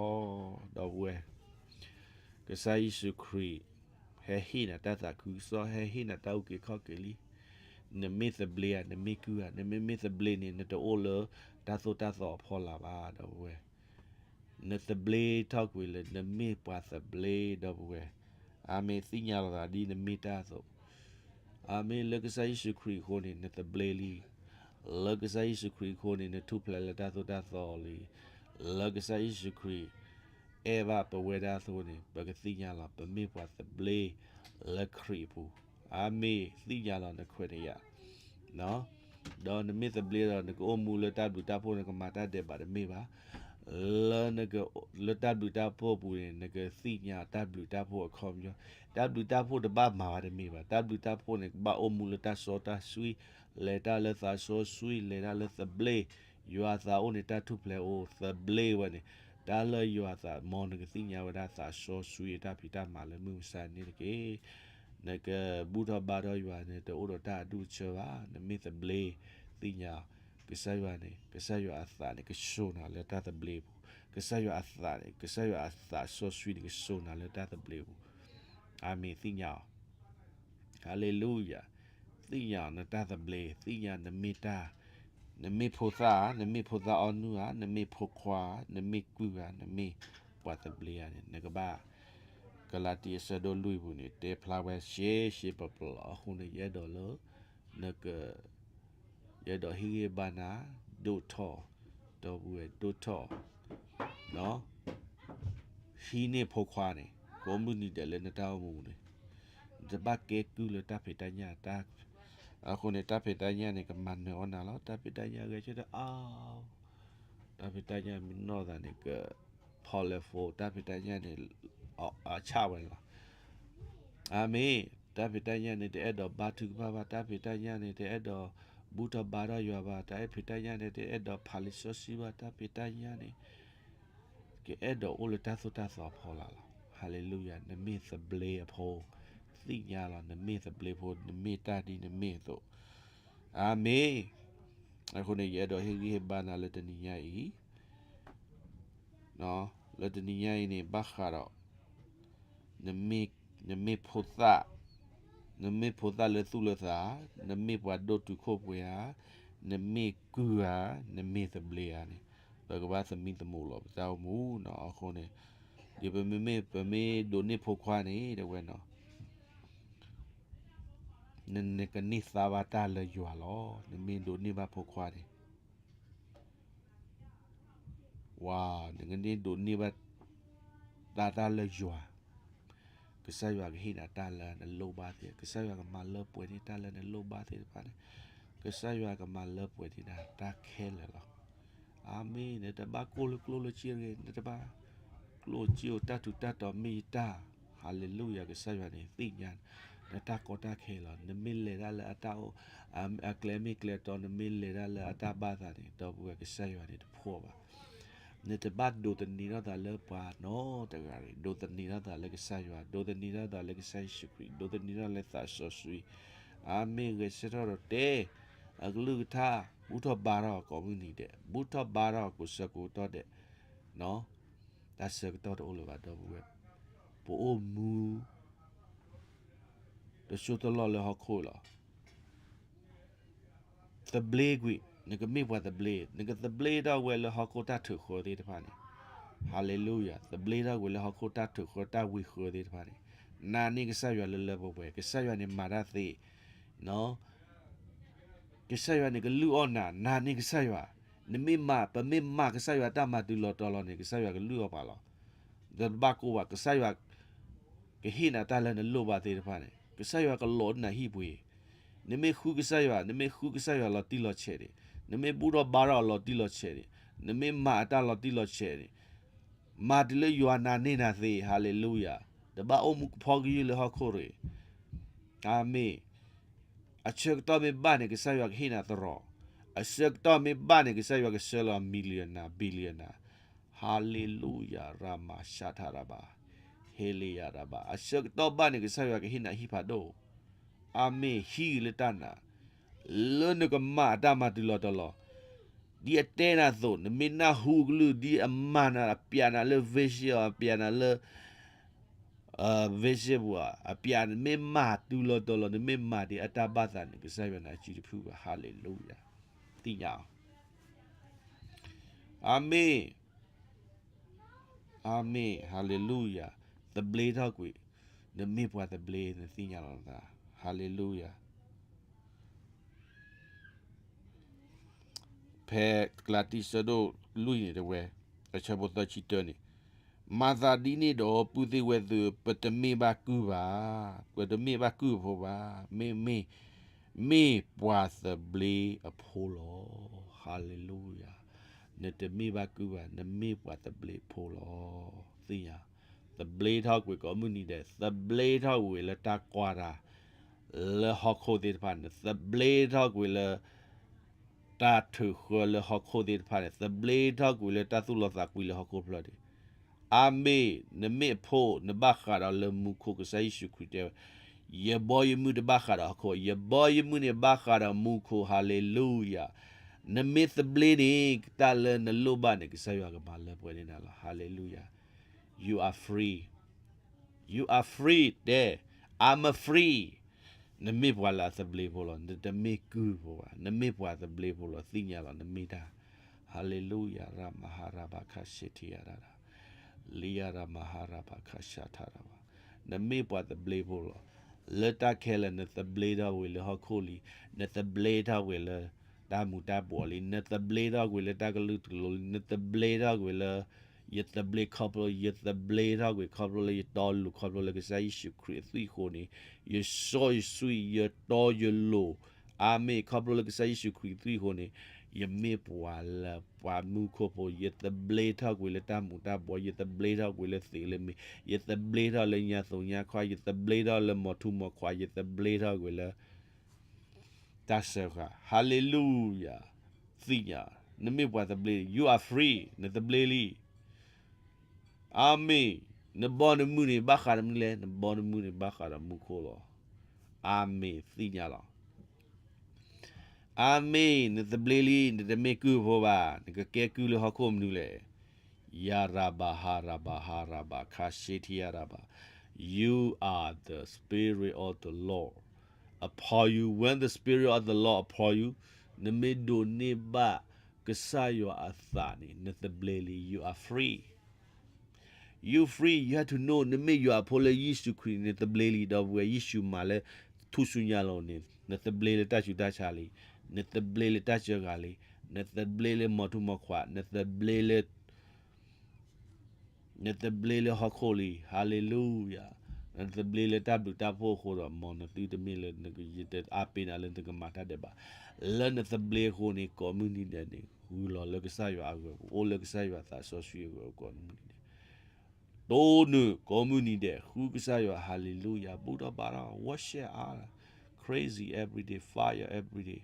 ဒီပုၢ်ဝဲၢ်, ကစၢ်ယ့ၣ်ၡူးခရံာ် ဟဲဟ့ၣ်နၤတၢ်သးခုကစီၣ်, ဟဲဟ့ၣ်နၤတၢ်အုၣ်က့ၤခီၣ်က့ၤလံ. နမ့ၢ်သဘျ့ဧါ, နမ့ၢ်ကုၢ်ဧါ, နမ့မ့ၢ်သဘျ့န့ၣ် နတအိၣ်လၢတၢ်သိၣ်တၢ်သီအဖီလာ်ဘၣ်, ဒီပုၢ်ဝဲၢ်. နသဘျ့ထီၣ်ကွံာ်လၢနမ့ၢ်ပှၤသဘျ့, ဒီပုၢ်ဝဲၢ်. အၤမ့ၣ်, သ့ၣ်ညါလီၤသးဒ်နမ့ၢ်တၢ်အသိး. အၤမ့ၣ်, လၢကစၢ်ယ့ၣ်ၡူးခရံာ်အဃိန့ၣ် နသဘျ့လံ. လၢကစၢ်ယ့ၣ်ၡူးခရံာ်အဃိန့ၣ် နထူၣ်ဖျဲးလၢတၢ်သိၣ်တၢ်သီလံ. လၢကစၢ်ယ့ၣ်ၡူးခရံာ် အဲၣ်ဘၣ်ပဝဲဒၣ်အဃိန့ၣ် ပကသ့ၣ်ညါလီၤ ပမ့ၢ်ပှၤသဘျ့လၢခရံာ်အပူၤ. အၤမ့ၣ်, သ့ၣ်ညါလီၤနခွဲးနယာ် ဒီးနမ့ၢ်သဘျ့ဒီး နကအိၣ်မူလၢတၢ်ဘျုးတၢ်ဖှိၣ် နကမၤတၢ်ဒဲးဘးတမ့ၢ်ဘၣ်. လၢနက, လၢတၢ်ဘျုးတၢ်ဖှိၣ်အပူၤန့ၣ် နကသ့ၣ်ညါတၢ်ဘျုးတၢ်ဖှိၣ်အခီပညီ. တၢ်ဘျုးတၢ်ဖှိၣ်တဘၣ်မၤဘၣ်တမ့ၢ်ဘၣ်. တၢ်ဘျုးတၢ်ဖှိၣ်န့ၣ် ကဘၣ်အိၣ်မူလၢတၢ်စီတၢ်ဆှံ, လဲၤတၢ်လၢသးစီဆှံ, လဲၤတၢ်လၢသဘျ့. ယွၤသးအိၣ်န့ၣ် တၢ်ထူၣ်ဖျဲးအိၣ်, သဘျ့ဝဲန့ၣ် တၢ်လၢယွၤသး မ်နကသ့ၣ်ညါဝဲဒၣ်သးစီဆှံအတၢ်ဖံးတၢ်မၤလၢမုၢ်မဆါန့ၣ်တက့ၢ်. နကဘူၣ်ထီၣ်ဘါထီၣ်ယွၤန့ၣ် တအိၣ်ဒီးတၢ်အဒူၣ်အဆၢဘၣ်. နမ့ၢ်သဘျ့, သ့ၣ်ညါ ကစၢ်ယွၤန့ၣ် ကစၢ်ယွၤအသးန့ၣ် ကစိာ်နၤလၢတၢ်သဘျ့အပူၤ. ကစၢ်ယွၤအသးန့ၣ် ကစၢ်ယွၤအသးစီဆှံန့ၣ် ကစိာ်နၤလၢတၢ်သဘျ့အပူၤ. အၤမ့ၣ်, သ့ၣ်ညါအီၤ. ဟၤလ့လူယၤ. သ့ၣ်ညါအီၤနတၢ်သဘျ့, သ့ၣ်ညါနမ့ၢ်တၢ်, နမ့ၢ်ဖိသၣ်ဧါ, နမ့ၢ်ဖိသၣ်အီနုၢ်ဧါ, နမ့ၢ်ဖိခွါဧါ, နမ့ၢ်ကုၢ်ဧါ, နမ့ၢ်ပှၤသဘျ့ဧါန့ၣ် နကဘၣ်, ကလၤတံ အဆၢဒိၣ်လွံၢ်ပူၤန့ၣ် တဲဖျါဝဲရှဲရှဲပျီပျီအဃိန့ၣ် ယအဲၣ်ဒိးလၢ နက, ယအဲၣ်ဒိးဟ့ၣ်ဂံၢ်ဘါနၤ, ဒိၣ်ထီၣ်, ဒီပုၢ်ဝဲၢ် ဒိၣ်ထီၣ် ဟံးန့ၢ်ဖိခွါန့ၣ် ကိးမုၢ်နံၤဒဲးလၢနတၢ်အိၣ်မူန့ၣ်, နတဘၣ်ကဲကုၢ်လၢတၢ်ဖံးတၢ်ညၣ်တၢ်, အဃိန့ၣ် တၢ်ဖံးတၢ်ညၣ်န့ၣ် ကမၤနၢၤအီၣ်နၤလီၤ. တၢ်ဖံးတၢ်ညၣ်ဂဲၤဆၢထၢၣ်အါ, တၢ်ဖံးတၢ်ညၣ်မ့ၢ်နီၢ်သးန့ၣ် က powerful, တၢ်ဖံးတၢ်ညၣ်န့ၣ် အဆၣ်ဝဲလီၤ. အၤမ့ၣ်, တၢ်ဖံးတၢ်ညၣ်န့ၣ် တအဲၣ်ဒိးဘါထုကဖၣ်ဘၣ်, တၢ်ဖံးတၢ်ညၣ်န့ၣ် တအဲၣ်ဒိးဘူၣ်ထီၣ်ဘါထီၣ်ယွၤဘၣ်, တၢ်ဖံးတၢ်ညၣ်န့ၣ် တအဲၣ်ဒိးဖးလံာ်စီဆှံဘၣ်, တၢ်ဖံးတၢ်ညၣ်န့ၣ် ကအဲၣ်ဒိးအိၣ်လၢတၢ်သိၣ်တၢ်သီအဖီလာ်လီၤ. ဟၤလ့လူယၤ, နမ့ၢ်သဘျ့အဖိ, သ့ၣ်ညါလီၤ နမ့ၢ်သဘျ့ဖိ, နမ့ၢ်တၢ်ဒ်နမ့ၢ်အသိး. အၤမ့ၣ်. အဃိန့ၣ် ယအဲၣ်ဒိးဟ့ၣ်ဂံၢ်ဟ့ၣ်ဘါနၤလၢတနံၤညါအံၤ, လၢတနံၤညါအံၤန့ၣ် ဘၣ်ဃးဒီး နမ့ၢ်ဖိသၣ်, နမ့ၢ်ဖိသၣ်လၢသူၣ်လၢသး, နမ့ၢ်ပှၤဒိၣ်တုာ်ခိၣ်ပှဲၤဧါ, နမ့ၢ်ကုၢ်ဧါ, နမ့ၢ်သဘျ့ဧါန့ၣ် ပကဘၣ်သမံသမိးလီၤပတၢ်အိၣ်မူနီၤ. အဃိန့ၣ် ဒ်ပမ့မ့ၢ်ပမ့ၢ်ဒိးန့ၢ်ဖိခွါန့ၣ် တဲဝဲနီၤ, နကန့ၢ်သါဘၣ်တၢ်လၢယွၤလီၤ. နမ့ၢ်ဒိးန့ၢ်ဘၣ်ဖိခွါန့ၣ် ဝၤ, နကန့ၢ်ဒိးန့ၢ်ဘၣ်တၢ် တၢ်လၢယွၤ, ကစၢ်ယွၤကဟ့ၣ်နၤတၢ်လၢနလိၣ်ဘၣ်သ့ၣ်, ကစၢ်ယွၤကမၤလၢပှဲၤန့ၢ်တၢ်လၢနလိၣ်ဘၣ်သ့ၣ်တဖၣ်န့ၣ်, ကစၢ်ယွၤကမၤလၢပှဲၤန့ၢ်နၤတၢ်ခဲလၢာ်လီၤ. အၤမ့ၣ်. နတဘၣ်ကိၣ်လၢကျိၣ်လၢစ့တဂ့ၤ, နတဘၣ်ကျိၣ်စ့ဧိၤ, တၢ်ထူးတၢ်တီၤမ့ၢ်ယတၢ်. ဟၤလ့လူယၤ, ကစၢ်ယွၤန့ၣ်သ့ၣ်ညါ, နတၢ်ကီတၢ်ခဲလီၤ. နမ့ၢ်လဲၤတၢ်လၢအတၢ်အိၣ် အ အကျဲမ့ၢ်ကျဲတီ, နမ့ၢ်လဲၤတၢ်လၢအတၢ်ဘၣ်သးန့ၣ် ဒီပုၢ်ဝဲၢ် ကစၢ်ယွၤန့ၣ်တဖှီၣ်ဘၣ်. နတဘၣ်ဒိးသန့ၤထီၣ်သးလၢပှၤနီတဂၤတဂ့ၤ, ဒိးသန့ၤထီၣ်သးလၢကစၢ်ယွၤ, ဒိးသန့ၤထီၣ်သးလၢကစၢ်ယ့ၣ်ၡူးခရံာ်, ဒိးသန့ၤထီၣ်လၢသးစီဆှံ. အၤမ့ၣ်, ဂဲၤဆၢထၢၣ်ဒီးတဲ အကလုၢ်ကထါ, ဘူၣ်ထီၣ်ဘါထီၣ်ကိးမုၢ်နံၤဒဲး, ဘူၣ်ထီၣ်ဘါထီၣ်ကိးဆၢကိးကတီၢ်ဒဲး, တၢ်ဆၢကတီၢ်တအိၣ်လၢၤဘၣ် ဒီပုၢ်ဝဲၢ်, ပအိၣ်မူ တစိၢ်တလီၢ်လၢဟီၣ်ခိၣ်လီၤ. သဘျ့ကွံာ်, နကမ့ၢ်ပှၤသဘျ့, နကသဘျ့ထီၣ်ဝဲလၢဟီၣ်ခိၣ်တၢ်ထုးဃၢသ့ၣ်တဖၣ်န့ၣ်, hallelujah, သဘျ့ထီၣ်ကွံာ်လၢဟီၣ်ခိၣ်တၢ်ထုးဃၢတၢ်ဝံၤဃၢသ့ၣ်တဖၣ်န့ၣ်, နာ်န့ၢ်ကစၢ်ယွၤလၢလၢပှဲၤပှဲၤ, ကစၢ်ယွၤန့ၣ်မၤတၢ်သ့ ကစၢ်ယွၤန့ၣ်ကလုၢ်အီၣ်နၤ, နာ်န့ၢ်ကစၢ်ယွၤ, နမ့ၢ်မၤ, ပမ့ၢ်မၤကစၢ်ယွၤတၢ်မၤတုၤလီၤတီၤလီၤန့ၣ် ကစၢ်ယွၤကလုၢ်အီၣ်ပှၤလီၤ. ဒီးတဘၣ်ကိၢ်ဘၣ်, ကစၢ်ယွၤ ကဟ့ၣ်နၤတၢ်လၢနလိၣ်ဘၣ်သ့ၣ်တဖၣ်န့ၣ်, ကစၢ်ယွၤကလီၤနၤဟံၣ်ပှ့ၤ, နမ့ၢ်ဃုကစၢ်ယွၤ, နမ့ၢ်ဃုကစၢ်ယွၤလီၤတံၢ်လီၤဆဲးန့ၣ်, နမ့ၢ်ဘူၣ်ထီၣ်ဘါထီၣ်လီၤတံၢ်လီၤဆဲးန့ၣ်, နမ့ၢ်မၤအတၢ်လီၤတံၢ်လီၤဆဲးန့ၣ်, မၤတုၤလၢယွၤနာ်န့ၢ်နၤသ့, hallelujah, တဘၣ်အိၣ်မူကဖီကယုၢ်လၢဟီၣ်ခိၣ်ရ့ၣ်, အၤမ့ၣ်. အဆၢကတီၢ်မ့ၢ်ဘၣ်န့ၣ် ကစၢ်ယွၤကဟ့ၣ်နၤသရိာ်, အဆၢကတီၢ်မ့ၢ်ဘၣ်န့ၣ် ကစၢ်ယွၤကဆှၢလီၤ millionaire, billionaire, hallelujah, ရမၤရှးထါရဘၣ်, ဟ့လ့ယၤရဘၣ်, အဆၢကတီၢ်ဘၣ်န့ၣ် ကစၢ်ယွၤကဟ့ၣ်နၤဟံၣ်ဖးဒိၣ်, အၤမ့ၣ်, ဟံၣ်ဂ့ၤလၢတၢ်နာ်, လၢနကမၤအတၢ်မၤတုၤလီၤတီၤလီၤ, ဒ်အတဲနၤအသိး, နမ့ၢ်နၢ်ဟူအကလုၢ်, ဒ်အမၤနၤအပျးနၤလၢ vision အပျးနၤလၢ vision ပူၤ, အပျးနမ့ၢ်မၤတုၤလီၤတီၤလီၤ, နမ့ၢ်မၤဒ်အတၢ်ဘၣ်သးန့ၣ် ကစၢ်ယွၤန့ၣ်အစုတဖုဘၣ်, hallelujah, သ့ၣ်ညါအီၤ, အၤမ့ၣ်, အၤမ့ၣ်, hallelujah, သဘျ့ထီၣ်ကွံာ်, နမ့ၢ်ပှၤသဘျ့ နသ့ၣ်ညါလီၤနသး, hallelujah. ဖဲကလၤတံ ဆၢဒိၣ်လွံၢ်န့ၣ်တဝဲ, အဆၢဖိသၢဆံတၢန့ၣ်, မၤသးဒ်န့ၣ်ဒီး ပုၢ်သ့ၣ်ဝဲၢ်သ့ၣ်ဧၢ, ပတမ့ၢ်ဘၣ်ကုၢ်ဘၣ်, ပတမ့ၢ်ဘၣ်ကုၢ်ဖိဘၣ်, မ့မ့ၢ်, မ့ၢ်ပှၤသဘျ့အဖိလီၤ, hallelujah, နတမ့ၢ်ဘၣ်ကုၢ်ဘၣ်, နမ့ၢ်ပှၤသဘျ့ဖိလီၤ, သ့ၣ်ညါ သဘျ့ထီၣ်ကွံာ်ကိးမုၢ်နံၤဒဲး, သဘျ့ထီၣ်ကွံာ်လၢတၢ်ကွၢ်တၢ်လၢဟီၣ်ခိၣ်သ့ၣ်တဖၣ်န့ၣ်, သဘျ့ထီၣ်ကွံာ်လၢတၢ်ထုးဃၢလၢဟီၣ်ခိၣ်သ့ၣ်တဖၣ်န့ၣ်, သဘျ့ထီၣ်ကွံာ်လၢတၢ်သူၣ်လီသးကွံလၢဟီၣ်ခိၣ်ဖျၢၣ်န့ၣ်, အၤမ့ၣ်, နမ့ၢ်အဖိ နဘၣ်ဃးဒီးလၢမူခိၣ်, ကစၢ်ယ့ၣ်ၡူးခရံာ်တဲဝဲ, ယဘီယမုၢ်တဘၣ်ဃးဒီးဟီၣ်ခိၣ်, ယဘီယမုၢ်န့ၣ်ဘၣ်ဃးဒီးမူခိၣ်, hallelujah, နမ့ၢ်သဘျ့န့ၣ် တၢ်လၢနလိၣ်ဘၣ်န့ၣ် ကစၢ်ယွၤကမၤလၢပှဲၤန့ၢ်နၤလီၤ, hallelujah, you are free, you are free, တဲ, I'm free, နမ့ၢ်ပှၤလၢအသဘျ့ဖိလီၤ, နတမ့ၢ်ကုၢ်ဖိဘၣ်, နမ့ၢ်ပှၤသဘျ့ဖိလီၤ, သ့ၣ်ညါလီၤ, နမ့ၢ်တၢ်, hallelujah, ရမၤဟါရဘၣ်ခါဆ့ထံယၤရၣ်, လံယၤရမၤဟါရဘၣ်ခါဆးထါရၣ်ဘၣ်, နမ့ၢ်ပှၤသဘျ့ဖိလီၤ, လၢတၢ်ခဲလၢာ် နသဘျ့ထီၣ်ဝံၤလၢဟီၣ်ခိၣ်လံ, နသဘျ့ထီၣ်ဝံၤလၢ တၢ်မူၤတၢ်ဘှီးလံ, နသဘျ့ထီၣ်ကွံာ်လၢတၢ်ကလုာ်ကလိၤလံ, နသဘျ့ထီၣ်ကွံာ်လၢ ယသဘျ့ခီဖျိ, ယသဘျ့ထီၣ်ကွံာ်ခီဖျိလၢယတီအလိၤ, ခီဖျိလၢကစၢ်ယ့ၣ်ၡူးခရံာ်အသွံၣ်အဃိန့ၣ်, ယစီယသွံၣ်, ယတီယလိၤ, အၤမ့ၣ်, ခီဖျိလၢကစၢ်ယ့ၣ်ၡူးခရံာ်အသွံၣ်အဃိန့ၣ်, ယမ့ၢ်ပှၤလၢပှၤမူခိၣ်ဖိ, ယသဘျ့ထီၣ်ကွံာ်လၢတၢ်မူၤတၢ်ဘှီး, ယသဘျ့ထီၣ်ကွံာ်လၢသ့းလၢမ့ၢ်, ယသဘျ့ထီၣ်လၢညါသူညါခီ, ယသဘျ့ထီၣ်လၢမီၤထူမီၤခွး, ယသဘျ့ထီၣ်ကွံာ်လၢ တၢ်စၢဃာ်, hallelujah, သ့ၣ်ညါ, နမ့ၢ်ပှၤသဘျ့, you are free, နသဘျ့လံ, အၤမ့ၣ်, နဘီနမုၢ်န့ၣ်ဘၣ်ဃးဒီးမနုၤလဲၣ်, နဘီနမုၢ်န့ၣ်ဘၣ်ဃးဒီးမူခိၣ်လီၤ, အၤမ့ၣ်, သ့ၣ်ညါလီၤ. အၤမ့ၣ်, နသဘျ့လံ, နတမ့ၢ်ကုၢ်ဖိဘၣ်, နကကဲကုၢ်လၢဟီၣ်ခိၣ်မနုၤလဲၣ်, ယၤရၤဘၤဟါရၤဘၤဟါရၤဘၤခါဆ့ထံယၤရၤဘၤ, you are the spirit of the Lord upon you, when the spirit of the Lord upon you, နမ့ၢ်ဒိးန့ၢ်ဘၣ်ကစၢ်ယွၤအသးန့ၣ် နသဘျ့လံ, you are free, you free, you have to know, နမ့ၢ်ယွၤအဖိလၢယ့ၣ်ၡူးခရံာ်န့ၣ် နသဘျ့လံ, ဒီပုၢ်ဝဲၢ်ယ့ၣ်ၡူးမၤလၢထူၣ်စုညါလိၤန့ၣ် နသဘျ့လၢတၢ်ဆူးတၢ်ဆါလံ, နသဘျ့လၢတၢ်စၢဃာ်လံ, နသဘျ့လၢမီၤထူမီၤခွး, နသဘျ့လၢ နသဘျ့လၢဟီၣ်ခိၣ်လံ, hallelujah, နသဘျ့လၢတၢ်ဘျုးတၢ်ဖှိၣ်အဃိဒီး မ်နသုတမ့ၢ်လၢ ယတအါပ့ၤနၤလၢနကမၤတၢ်ဒဲးဘး, လၢနသဘျ့အဃိန့ၣ် ကိးမုၢ်နံၤဒဲးန့ၣ် ဂုၤလီၤလၢကစၢ်ယွၤအဂီၢ်, အိၣ်လၢကစၢ်ယွၤသးစီဆှံအဂီၢ်ကိးမုၢ်နံၤဒဲး, တိၢ်နုာ်ကိးမုၢ်နံၤဒဲး ဃုကစၢ်ယွၤ hallelujah ဘူၣ်ထီၣ်ဘါထီၣ် worship Allah, crazy every day, fire every day.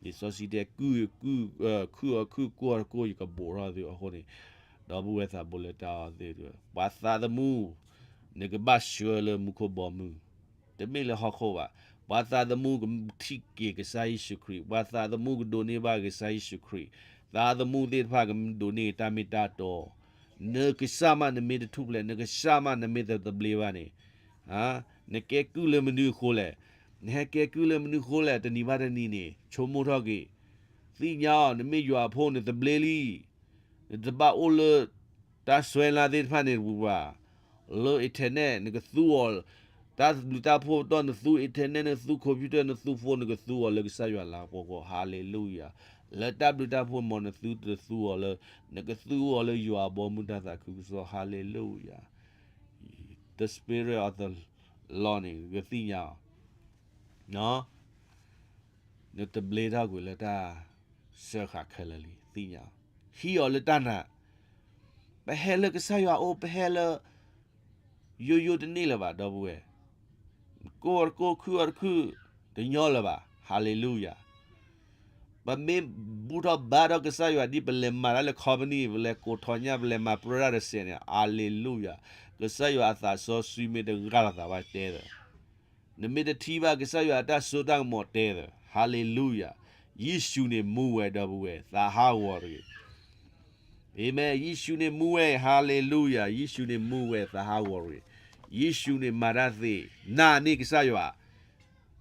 လံာ်စီဆှံတဲ ကုၢ် ကုၢ် ခုၣ်အီၤခုၣ် ကိၢ်အီၤကိၢ် ယကဘူးထီၣ်သုအဃိန့ၣ်, ဒီပုၢ်ဝဲၢ်သးဘိလၢတၢ်အီၤသ့ၣ်တဖၣ် ပှၤသးသမူ နကဘၣ်ဆှၢလၢမူခိၣ်ဘီမုၢ် တမ့ၢ်လၢဟီၣ်ခိၣ်ဘၣ်. ပှၤသးသမူကထံၣ်က့ၤကစၢ်ယ့ၣ်ၡူးခရံာ်, ပှၤသးသမူကဒိးန့ၢ်ဘၣ်ကစၢ်ယ့ၣ်ၡူးခရံာ်, သးသမူသ့ၣ်တဖၣ်ကဒိးန့ၢ်တၢ်မ့ၢ်တၢ်တီ, နကစၢ်မးနမ့ၢ်တထူၣ်ဖျဲး, နကစၢ်မးနမ့ၢ်တသဘျ့ဘၣ်န့ၣ်, နကဲကုၢ်လၢမနုၤအဃိလဲၣ်, နဟဲကဲကုၢ်လၢမနုၤအဃိလဲၣ်, တနံၤဘၣ်တနံၤန့ၣ် ဆိကမိၣ်ထီၣ်က့ၤ, သ့ၣ်ညါအီၤ နမ့ၢ်ယွၤအဖိနသဘျ့လံ နတဘၣ်အိၣ်လၢ တၢ်စွဲလၢသ့ၣ်တဖၣ်န့ၣ်တပူၤဘၣ်, လၢ internet နကသူအီၤ, တၢ်ဘျုးတၢ်ဖှိၣ်ပတီၢ်နသူ internet နသူ computer နသူ phone နကသူအီၤလၢကစၢ်ယွၤလၤကပီၤအဂီၢ်, hallelujah. လၢတၢ်ဘျုးတၢ်ဖှိၣ်မ့ၢ်နသုတသူအီၤလၢ, နကသူအီၤလၢယွၤအဘီမုၢ်တၢ်သးခုကစီၣ်, hallelujah. The Spirit of the Lord န့ၣ် နကသ့ၣ်ညါအီၤ, နတဘျ့ထီၣ်ကွံာ်လၢတၢ်စၢဃာ်ခဲလၢာ်လံ, သ့ၣ်ညါအီၤ, ဟံးအီၤလၢတၢ်နာ်, ပဟဲလၢကစၢ်ယွၤအအိၣ် ပဟဲလၢ ယိယိတန့ၢ်လၢၤဘၣ် ဒီပုၢ်ဝဲၢ်, ကိၢ်အီၤတကိၢ် ခုၣ်အီၤတခုၣ်, တညီလၢၤဘၣ်, hallelujah. ပမ့ၢ်ဘူၣ်ထီၣ်ဘါထီၣ်ကစၢ်ယွၤဒ်ပလဲၤမၤတၢ်လၢ company ပလဲၤကိးထီၣ်ညၣ် ပလဲၤမၤပြၢတၢ်တစဲးန့ၣ်, hallelujah. ကစၢ်ယွၤအသးစီဆှံမ့ၢ်တဂၢ်လိာ်သးဘၣ်တဲသၢ နမ့ၢ်တထံၣ်ဘၣ်ကစၢ်ယွၤအတၢ်စိတၢ်ကမီၤတဲသၢ, hallelujah. ယ့ၣ်ၡူးန့ၣ်မူဝဲ ဒီပုၢ်ဝဲၢ်, သးဟးဂီၤတဂ့ၤ. Amen. ယ့ၣ်ၡူးန့ၣ်မူဝဲ, hallelujah. ယ့ၣ်ၡူးန့ၣ်မူဝဲ သးဟးဂီၤတဂ့ၤ. ယ့ၣ်ၡူးန့ၣ်မၤတၢ်သ့, နာ်န့ၢ်ကစၢ်ယွၤ,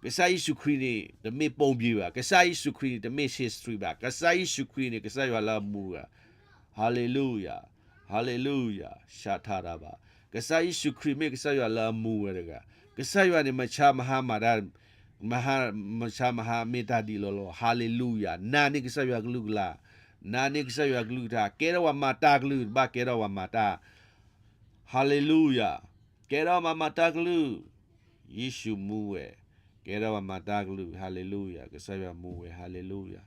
ကစၢ်ယ့ၣ်ၡူးခရံာ်န့ၣ် တမ့ၢ်ပိာ်ဘံၣ်ဘၣ်, ကစၢ်ယ့ၣ်ၡူးခရံာ်န့ၣ် တမ့ၢ် history ဘၣ်, ကစၢ်ယ့ၣ်ၡူးခရံာ်န့ၣ် ကစၢ်ယွၤလၢအမူတဂၤ, hallelujah, hallelujah. ရှၤထးတၢ်ဘၣ်, ကစၢ်ယ့ၣ်ၡူးခရံာ်မ့ၢ်ကစၢ်ယွၤလၢအမူဝဲတဂၤ, ကစၢ်ယွၤန့ၣ် မဆါမဟါမၤတၢ်, မဟါ, မဆါမဟါမ့ၢ်တၢ်ဒ်လီၤလီၤ, hallelujah. နာ်န့ၢ်ကစၢ်ယွၤ ကလုၢ်ကလၢ်, နာ်န့ၢ်ကစၢ်ယွၤ ကလုၢ်ကထါ, ကဲထီၣ်ပှၤမၤတၢ်ကလုၢ်, တဘၣ်ကဲထီၣ်ပှၤမၤတၢ်, hallelujah. ကဲထီၣ်ပှၤမၤတၢ်ကလုၢ်, ယ့ၣ်ၡူးမူဝဲ, ကဲထီၣ်ပှၤမၤတၢ်ကလုၢ်, hallelujah. ကစၢ်ယွၤမူဝဲ, hallelujah.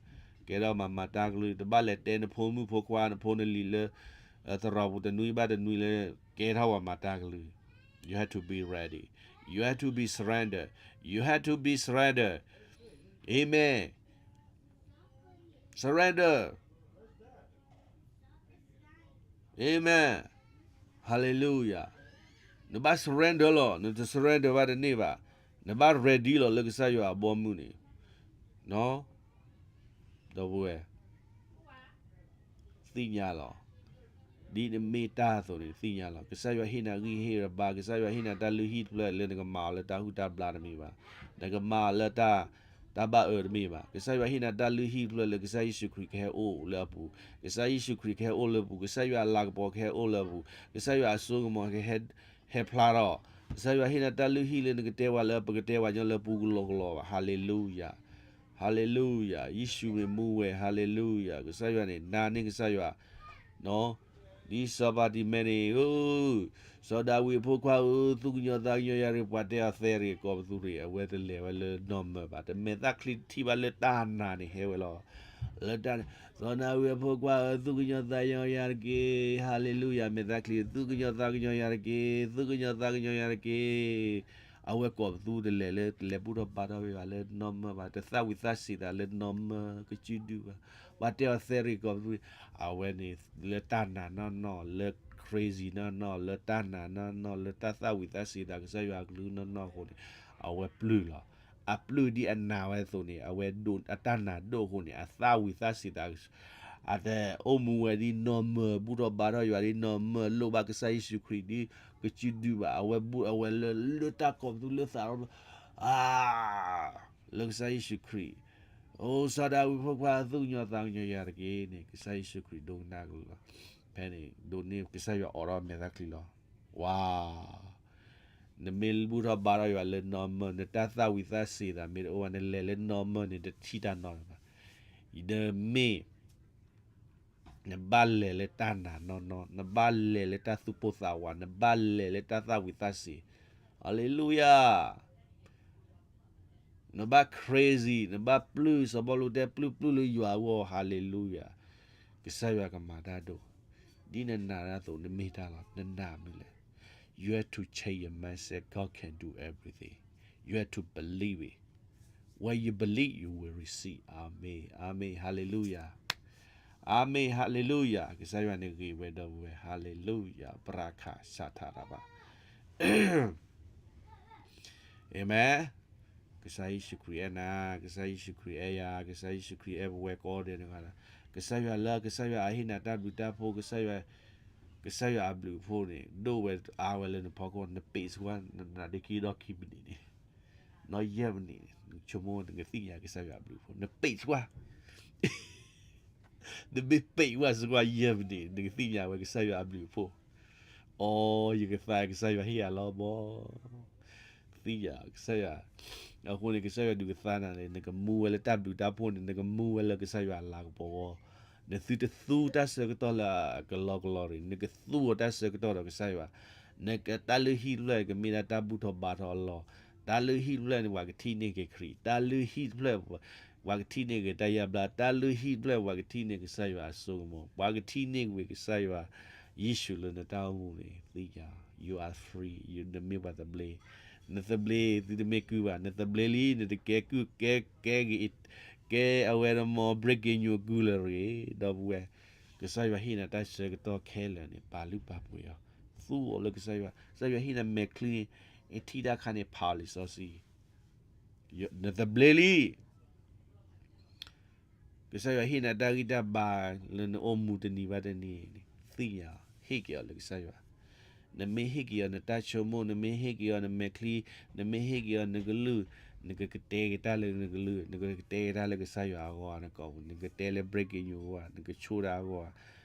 ကဲထီၣ်ပှၤမၤတၢ်ကလုၢ်, တဘၣ်လဲၤတဲနဖိမုၣ်ဖိခွါ နဖိနလံၤလၢ သရိာ်ပူၤတနွံဘၣ်တနွံလၢ ကဲထီၣ်ပှၤမၤတၢ်ကလုၢ်, you have to be ready, you have to be surrender, you have to be surrender. Amen. Surrender. Amen. Hallelujah. နဘၣ် surrender လီၤ, နတ surrender ဘၣ်တန့ၢ်ဘၣ်, နဘၣ် ready လီၤလၢကစၢ်ယွၤအဘီအမုၢ်န့ၣ်, ဒီပုၢ်ဝဲၢ်, သ့ၣ်ညါလီၤ. ဒ်နမ့ၢ်တၢ်အသိးန့ၣ် သ့ၣ်ညါလီၤ. ကစၢ်ယွၤဟ့ၣ်နၤဂံၢ်ဟ့ၣ်ဘါ, ကစၢ်ယွၤဟ့ၣ်နၤတၢ်လုၢ်ဟံၣ်တဖျၢၣ်လၢနကမၤအီၤလၢတၢ်ဟုၣ်တၢ်ဘျါတမ့ၢ်ဘၣ်, နကမၤအီၤလၢတၢ်, တၢ်ဘၣ်အၢတမ့ၢ်ဘၣ်. ကစၢ်ယွၤဟ့ၣ်နၤတၢ်လုၢ်ဟံၣ်တဖျၢၣ်လၢကစၢ်ယ့ၣ်ၡူးခရံာ်ကဟဲအိၣ်လၢအပူၤ, ကစၢ်ယ့ၣ်ၡူးခရံာ်ကဟဲအိၣ်လၢပူၤ, ကစၢ်ယွၤအလၤကပီၤကဟဲဟဲဖျါထီၣ်, ကစၢ်ယွၤဟ့ၣ်နၤတၢ်လုၢ်ဟံၣ်လၢနကတဲဝဲလၢ ပကတဲဝဲညီလၢပူၤကလီကလီဘၣ်. Hallelujah. Hallelujah. ယ့ၣ်ၡူးမ့ၢ်မူဝဲ, hallelujah. ကစၢ်ယွၤန့ၣ် နာ်န့ၢ်ကစၢ်ယွၤ, ဒ်စီၤပၤတံၤမဲန့ၣ်, စီၤဒၤဝံးအဖိခွါဧၢ, သူၣ်ကညီၤသးကညီၤယၤတဂ့ၤ, ပှၤတဲအီၤသဲတဂ့ၤ, ကိးပသူတဂ့ၤ, အဝဲတလဲၤဝဲလၢနီၢ်မၢဘၣ်. တမဲာ်သၣ်ချံတထံၣ်ဘၣ်လၢတၢ်နာ်န့ၣ်ဟဲဝဲလီၤ. လၢတၢ်န့ၣ်, စီၤဒၤဝံးအဖိခွါဧၢ, သူၣ်ကညီၤသးကညီၤယၤတက့ၢ်. Hallelujah. မဲာ်သၣ်ချံ, သူၣ်ကညီၤသးကညီၤယၤတက့ၢ်, သူၣ်ကညီၤသးကညီၤယၤတက့ၢ်. အဝဲကိးပသူတလဲၤလၢ တလဲၤဘူၣ်ထီၣ်ဘါထီၣ်ဝဲဘၣ်လၢနီၢ်မၢဘၣ်, တသၣ်ဝံၤသၣ်စံးသးလၢနီၢ်မၢ ကစုဒုဘၣ်. ပှၤတဲအီၤသဲတဂ့ၤ ကိးပသူ, အဝဲန့ၣ် လၢတၢ်နာ်နီၢ်နီၢ်, လၢ crazy နီၢ်နီၢ်, လၢတၢ်နာ်နီၢ်နီၢ်, လၢတၢ်သၣ်ဝံၤသၣ်စံးသး ကစၢ်ယွၤအကလုၢ်နီၢ်နီၢ်အဃိန့ၣ်, အဝဲပျုၢ်လီၤ. အပျုၢ်ဒ်အနာ်ဝဲအသိးန့ၣ်, အဝဲဒိး, အတၢ်နာ်ဒိၣ်အဃိန့ၣ်, အသၣ်ဝံၤသၣ်စံးသး, အတအိၣ်မူဝဲဒ်နီၢ်မၢ, ဘူၣ်ထီၣ်ဘါထီၣ်ယွၤဒ်နီၢ်မၢ, လိၣ်ဘၣ်ကစၢ်ယ့ၣ်ၡူးခရံာ်ဒ်ကစုဒုဘၣ်. အဝဲဘူၣ်, အဝဲလၢ, လၢတၢ်ကိးပသူလၢသးရီ, လၢကစၢ်ယ့ၣ်ၡူးခရံာ်, အိၣ်စီၤဒၤဝံးဖိခွါ, သူၣ်ကညီၤသးကညီၤယၤတက့ၢ်န့ၣ်, ကစၢ်ယ့ၣ်ၡူးခရံာ်ဒိကနၣ်ကလုၢ်လီၤ. ဖဲန့ၣ် ဒိးန့ၢ်ကစၢ်ယွၤအိးထီၣ်မဲာ်သၣ်ချံလီၤ. ဝါ, နမ့ၢ်ဘူၣ်ထီၣ်ဘါထီၣ်ယွၤလၢနီၢ်မၢ, နတၢ်သၣ်ဝံၤသၣ်စံးသးမ့ၢ်တအိၣ်ဘၣ်, နလဲၤလၢနီၢ်မၢန့ၣ် တထံၣ်တၢ်နီတမံၤဘၣ်. နမ့ၢ် နဘၣ်လဲၤလၢတၢ်နာ်နီၢ်နီၢ်, နဘၣ်လဲၤလၢတၢ်သူၣ်ပိၢ်သးဝး, နဘၣ်လဲၤလၢတၢ်သၣ်ဝံၤသၣ်စံး. Hallelujah. နဘၣ် crazy, နဘၣ်ပျုၢ်, စီၤပီလူးတဲပျုၢ်ပျုၢ်လၢယွၤအဂီၢ်. Hallelujah. ကစၢ်ယွၤကမၤတၢ်ဒိၣ်, ဒ်နနာ်တၢ်အသိး နမ့ၢ်တၢ်လီၤ. နနာ်မနုၤလဲၣ်. You have to change your mindset. God can do everything. You have to believe it. When you believe, you will receive. Amen. Amen. Hallelujah. Amen. Hallelujah. ကစၢ်ယွၤန့ၣ်ဂ့ၤဝဲဒီပုၢ်ဝဲၢ်. Hallelujah. ပြခၣ်စးထရဘၣ်. Amen. ကစၢ်ယ့ၣ်ၡူးခရံာ်အဲၣ်နၤ, ကစၢ်ယ့ၣ်ၡူးခရံာ်အဲၣ်ယၤ, ကစၢ်ယ့ၣ်ၡူးခရံာ်အဲၣ်ပဝဲကိးဂၤဒဲးန့ၣ်. ကစၢ်ယွၤလၢ ကစၢ်ယွၤအဟ့ၣ်နၤတၢ်ဘျုးတၢ်ဖှိၣ်, ကစၢ်ယွၤ, ကစၢ်ယွၤအဘျုးအဖှိၣ်န့ၣ် ဒိၣ်ဝဲအါဝဲလၢနဖီခိၣ်, နပ့းဆှါ, နနၤဒ့ခံဒီခံမံးနံးန့ၣ်, နီၢ်ယဲၢ်မံးနံးန့ၣ် နဆိကမိၣ်နကသ့ၣ်ညါကစၢ်ယွၤအဘျုးအဖှိၣ်, နပ့းဆှါ နမ့ၢ်ပ့းဝဲစ့ၢ်ကီးယဲၢ်မံးနံးန့ၣ် နကသ့ၣ်ညါဝဲကစၢ်ယွၤအဘျုးအဖှိၣ်. အိ, ယကသါကစၢ်ယွၤဟ့ၣ်ယၤလီၤဘီ, သ့ၣ်ညါကစၢ်ယွၤ. အဃိန့ၣ် ကစၢ်ယွၤဒုးကသါနၤန့ၣ် နကမူဝဲလၢတၢ်ဘျုးတၢ်ဖှိၣ်န့ၣ် နကမူဝဲလၢကစၢ်ယွၤအလၤကပီၤအဂီၢ်, နသုတသူတၢ်ဆၢကတီၢ်လၢအကလီကလီန့ၣ် နကသူအီၤတၢ်ဆၢကတီၢ်ဒီးကစၢ်ယွၤ, နကတၢ်လုၢ်ဟံၣ်တဖျၢၣ်ကမ့ၢ်ဒၣ်တၢ်ဘူၣ်ထီၣ်ဘါထီၣ်အလီၢ်, တၢ်လုၢ်ဟံၣ်တဖျၢၣ်န့ၣ် ပှၤကထံၣ်န့ၢ်က့ၤခရံာ်, တၢ်လုၢ်ဟံၣ်တဖျၢၣ် ပှၤကထံၣ်န့ၢ်က့ၤတၢ်ယါဘျါ, တၢ်လုၢ်ဟံၣ်တဖျၢၣ်ပှၤကထံၣ်န့ၢ်ကစၢ်ယွၤအစိကမီၤ, ပှၤကထံၣ်န့ၢ်ကွံာ်ကစၢ်ယွၤ ယ့ၣ်ၡူးလၢနတၢ်အိၣ်မူန့ၣ် သ့ၣ်ညါ, you are free, နမ့ၢ်ပှၤသဘျ့, နသဘျ့သုတမ့ၢ်ကုၢ်ဘၣ်, နသဘျ့လံ, နတကဲကုၢ်ကဲ, ကဲဂ့ၤ, ကဲအဝဲတမီ breaking news ကုၢ်လၢၤတဂ့ၤ, ဒီပုၢ်ဝဲၢ်, ကစၢ်ယွၤဟ့ၣ်နၤတၢ်ဆၢကတီၢ်ခဲလၢာ်န့ၣ် ပာ်လုၢ်ပာ်ပှ့ၤအီၤ, သူအီၤလၢကစၢ်ယွၤ, ကစၢ်ယွၤဟ့ၣ်နၤမဲာ်ချံန့ၣ်, ထံၣ်တၢ်ခါန့ၣ် ဖးအီၤလံာ်စီဆှံ, နသဘျ့လံ ကစၢ်ယွၤဟ့ၣ်နၤတၢ်ဂံၢ်တၢ်ဘါလၢနအိၣ်မူတနံၤဘၣ်တနံၤန့ၣ် သ့ၣ်ညါအီၤ, ဟ့ၣ်က့ၤအီၤလၢကစၢ်ယွၤ, နမ့ၢ်ဟ့ၣ်က့ၤအီၤနတၢ်ဆိကမိၣ်, နမ့ၢ်ဟ့ၣ်က့ၤအီၤနမဲာ်ချံ, နမ့ၢ်ဟ့ၣ်က့ၤအီၤနကလုၢ်, နကကတဲက့ၤတၢ်လၢနကလုၢ်, နကကတဲက့ၤတၢ်လၢကစၢ်ယွၤအဂီၢ်, နက, နကတဲလၢ breaking news အဂီၢ်, နကဆိၣ်တၢ်အဂီၢ်,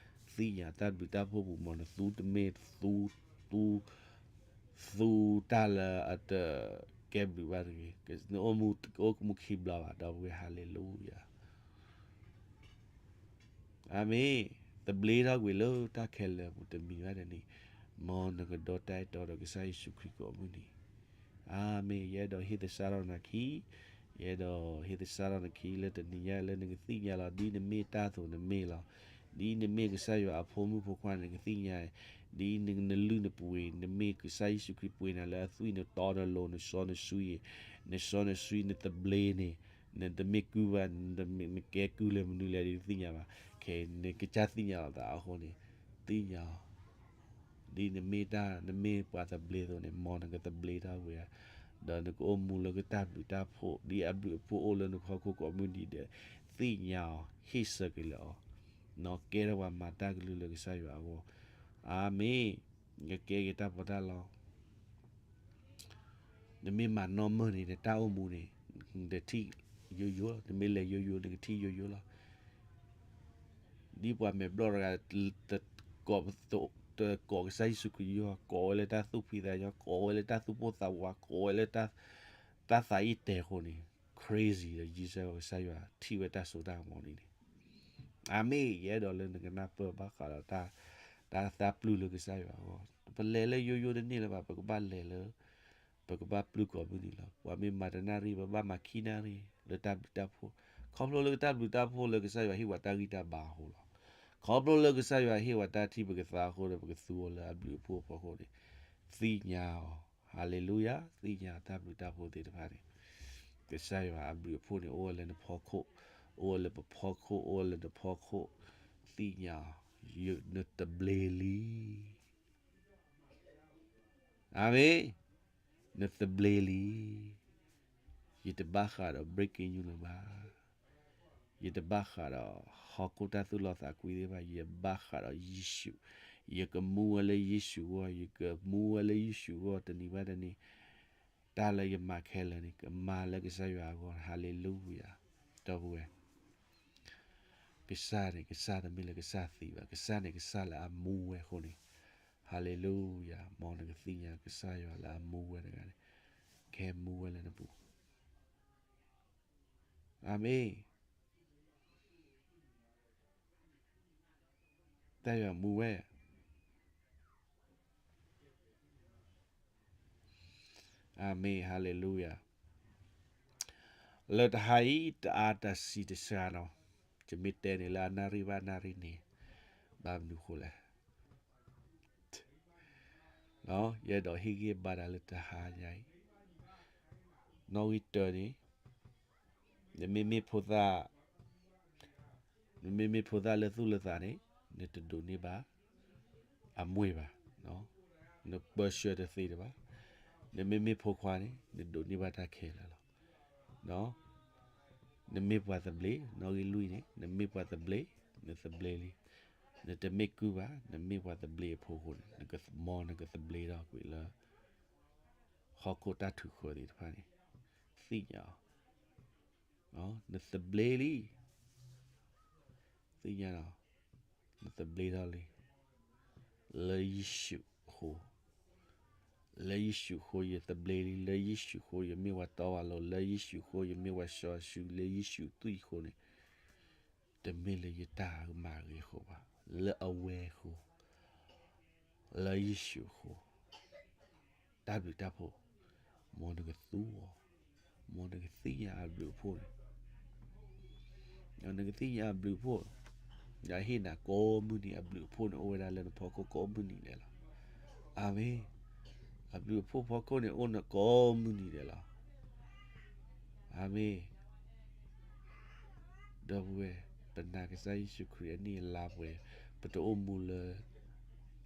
သ့ၣ်ညါတၢ်ဘျုးတၢ်ဖှိၣ်ပူၤမီၤ, နသူတမ့ၢ်သူ, သူ သူတၢ်လၢအတကဲဘျုးဘၣ်တဂ့ၤ, နအိၣ်မူ, အိၣ်မူခံဘျီဘၣ်, ဒီပုၢ်ဝဲၢ်, hallelujah. အၤမ့ၣ်, သဘျ့ထီၣ်ကွံာ်လၢတၢ်ခဲလၢာ်အပူၤတမံၤဘၣ်တနံၤ, မ်နကဒီတၢ်အဲၣ်တီဒီးကစၢ်ယ့ၣ်ၡူးခရံာ်ကိးမုၢ်နံၤ, အၤမ့ၣ်, ယအဲၣ်ဒိးဟ့ၣ်သဆၣ်ထီၣ်နၤခံ, ယအဲၣ်ဒိးဟ့ၣ်သဆၣ်ထီၣ်နၤခံလၢတနံၤညါလၢနကသ့ၣ်ညါလီၤ, ဒ်နမ့ၢ်တၢ်အသိးနမ့ၢ်လီၤ, ဒ်နမ့ၢ်ကစၢ်ယွၤအဖိမုၣ်ဖိခွါနကသ့ၣ်ညါ, ဒ်နလုၢ်နပှ့ၤ, နမ့ၢ်ကစၢ်ယ့ၣ်ၡူးခရံာ်ပှ့ၤနၤလၢအသွံၣ်နတီနလိၤ နစီနဆှံ, နစီနဆှံနသဘျ့န့ၣ်, နတမ့ၢ်ကုၢ်ဘၣ်, နကဲကုၢ်လၢမနုၤလဲၣ်ဒ်နသ့ၣ်ညါဘၣ်, ခဲ နကစၢ်သ့ၣ်ညါလီၤသးအဃိန့ၣ်, သ့ၣ်ညါအီၤ ဒ်နမ့ၢ်တၢ်, နမ့ၢ်ပှၤသဘျ့အသိးန့ၣ်, မ်နကသဘျ့ထီၣ်ဝဲ, ဒီးနကအိၣ်မူလၢကတၢ်ဘျုးတၢ်ဖှိၣ်, ဒ်အဘျုးအဖှိၣ်အိၣ်လၢနဖီခိၣ်ကိးမုၢ်နံၤဒီး, သ့ၣ်ညါအီၤ, ဟ့ၣ်ဆၢက့ၤလၢအီၤ, နီၢ်ကဲထီၣ်ပှၤမၤတၢ်ကလုၢ်လၢကစၢ်ယွၤအဂီၢ်, အၤမ့ၣ်, နကဲက့ၤတၢ်ပီးတၢ်လီ နမ့ၢ်မၤနီၢ်မၢၢ်န့ၣ် နတၢ်အိၣ်မူန့ၣ်, နတထံၣ်ယိယိ, နမ့ၢ်လဲၤယိယိ နကထံၣ်ယိယိလီၤ. ဒ်ပှၤမဲာ်ဘျီၣ်တဂၤ, တကိးကစၢ်ယ့ၣ်ၡူးခရံာ်ယိ, ကိးဝဲလၢတၢ်သူၣ်ဖှံသးညီ, ကိးဝဲလၢတၢ်သူၣ်ပိၢ်သးဝး, ကိးဝဲလၢတၢ်, တၢ်သးအံၣ်တဲာ်အဃိန့ၣ်, crazy ဒီးယံစဲကစၢ်ယွၤထံၣ်ဝဲတၢ်စိတၢ်ကမီၤန့ၣ်န့ၣ်, အၤမ့ၣ်, ယအဲၣ်ဒိးလၢနကနၢ်ပၢၢ်ဘၣ်ဃးဒီးတၢ်, တၢ်သးပျုၢ်လၢကစၢ်ယွၤအဂီၢ်, ပလဲၤလၢယိယိတန့ၢ်လၢၤဘၣ်, ပကဘၣ်လဲၤလၢ ပကဘၣ်ပျုၢ်ကိးမုၢ်နံၤလီၤ. ပှၤမ့ၢ်မၤတနၣ်ရံၣ်, ပဘၣ်မၤခံနၣ်ရံၣ် လၢတၢ်ဘျုးတၢ်ဖှိၣ်, ခီဖျိလၢတၢ်ဘျုးတၢ်ဖှိၣ်လၢကစၢ်ယွၤဟ့ၣ်ဝဲတၢ်ဂံၢ်တၢ်ဘါအဃိလီၤ. ခီဖျိလၢကစၢ်ယွၤဟ့ၣ်ဝဲတၢ်ထံၣ်ပကသးအဃိဒီး ပကသူအီၤလၢအဘျုးအဖှိၣ်အဖီခိၣ်န့ၣ်, သ့ၣ်ညါအီၤ, hallelujah, သ့ၣ်ညါတၢ်ဘျုးတၢ်ဖှိၣ်သ့ၣ်တဖၣ်န့ၣ်, ကစၢ်ယွၤအဘျုးအဖှိၣ်န့ၣ် အိၣ်ဝဲလၢနဖီခိၣ်, အိၣ်ဝဲလၢပဖီခိၣ်, အိၣ်ဝဲလၢနဖီခိၣ်, သ့ၣ်ညါအီၤ, နသဘျ့လံ. အၤမ့ၣ်, နသဘျ့လံ. ယတဘၣ်ဃးဒီး breaking news လၢၤဘၣ်. ယတဘၣ်ဃးဒီး ဟီၣ်ခိၣ်တၢ်သူၣ်လီသးကွံသ့ၣ်တဖၣ်, ယဘၣ်ဃးဒီးယ့ၣ်ၡူး, ယကမူဝဲလၢယ့ၣ်ၡူးအဂီၢ်, ယကမူဝဲလၢယ့ၣ်ၡူးအဂီၢ် တနံၤဘၣ်တနံၤ, တၢ်လၢယမၤခဲလၢာ်န့ၣ် ကမၤလၢကစၢ်ယွၤအဂီၢ်, hallelujah, ဒီပုၢ်ဝဲၢ် ကစၢ်န့ၣ် ကစၢ်တမ့ၢ်လၢကစၢ်သံဘၣ်, ကစၢ်န့ၣ် ကစၢ်လၢအမူဝဲအဃိန့ၣ်, hallelujah, မ်နကသ့ၣ်ညါကစၢ်ယွၤလၢအမူဝဲတဂၤန့ၣ်, ကဟဲမူဝဲလၢနပူၤ, အၤမ့ၣ်, တၢ်ယွၤမူဝဲ အၤမ့ၣ်, hallelujah, လၢတဟါအံၤ တအါတၢ်စံးတစှၤနီၤ, ယမ့ၢ်တဲန့ၣ်လၢအနၣ်ရံၣ်ဘၣ်နၣ်ရံၣ်န့ၣ်, ဘၣ်မနုၤဃိလဲၣ် ယအဲၣ်ဒိးဟ့ၣ်ဂံၢ်ဘါတၢ်လၢတဟါညါအံၤ, နီၣ်ဂံၢ်တၢန့ၣ်, နမ့မ့ၢ်ဖိသၣ်, နမ့မ့ၢ်ဖိသၣ်လၢသူၣ်လၢသးန့ၣ်, နတဒိးန့ၢ်ဘၣ်အမ့ၢ်ဘၣ်, နပၢဆှၢတသ့တဘၣ်. နမ့မ့ၢ်ဖိခွါန့ၣ် နဒိးန့ၢ်ဘၣ်တၢ်ခဲလၢာ်လီၤ. နမ့ၢ်ပှၤသဘျ့, နီၣ်ဂံၢ်လွံၢ်န့ၣ်, နမ့ၢ်ပှၤသဘျ့, နသဘျ့လံ. နတမ့ၢ်ကုၢ်ဘၣ်, နမ့ၢ်ပှၤသဘျ့အဖိအဃိန့ၣ်, မ်နကသဘျ့ထီၣ်ကွံာ်လၢ ဟီၣ်ခိၣ်တၢ်ထုးဃၢသ့ၣ်တဖၣ်န့ၣ်, သ့ၣ်ညါအီၤ, နသဘျ့လံ, သ့ၣ်ညါလီၤ, နသဘျ့ထီၣ်လံ, လၢယ့ၣ်ၡူးအဃိ, လၢယ့ၣ်ၡူးအဃိယသဘျ့လံ, လၢယ့ၣ်ၡူးအဃိယမ့ၢ်ပှၤတီပှၤလိၤ, လၢယ့ၣ်ၡူးအဃိယမ့ၢ်ပှၤစီဆှံ, လၢယ့ၣ်ၡူးသွံၣ်အဃိန့ၣ်, တမ့ၢ်လၢယတၢ်မၤဂ့ၤအဃိဘၣ်, လၢအဝဲအဃိ, လၢယ့ၣ်ၡူးအဃိ, တၢ်ဘျုးတၢ်ဖှိၣ်, မ်နကသူအီၤ, မ်နကသ့ၣ်ညါအဘျုးအဖှိၣ်န့ၣ်, နကသ့ၣ်ညါအဘျုးအဖှိၣ်, ယဟ့ၣ်နၤကိးမုၢ်နံၤအဘျုးအဖှိၣ်န့ၣ် အိၣ်ဝဲဒၣ်လၢနဖီခိၣ်ကိးမုၢ်နံၤဒဲးလီၤ. အၤမ့ၣ်, အဘျုးအဖှိၣ်ဖီခိၣ်န့ၣ် အိၣ်နကိးမုၢ်နံၤဒဲးလီၤ. အၤမ့ၣ်. ဒီပုၢ်ဝဲၢ်, ပနာ်ကစၢ်ယ့ၣ်ၡူးခရံာ်အနံၣ်အလါပှဲၤ, ပတအိၣ်မူလၢ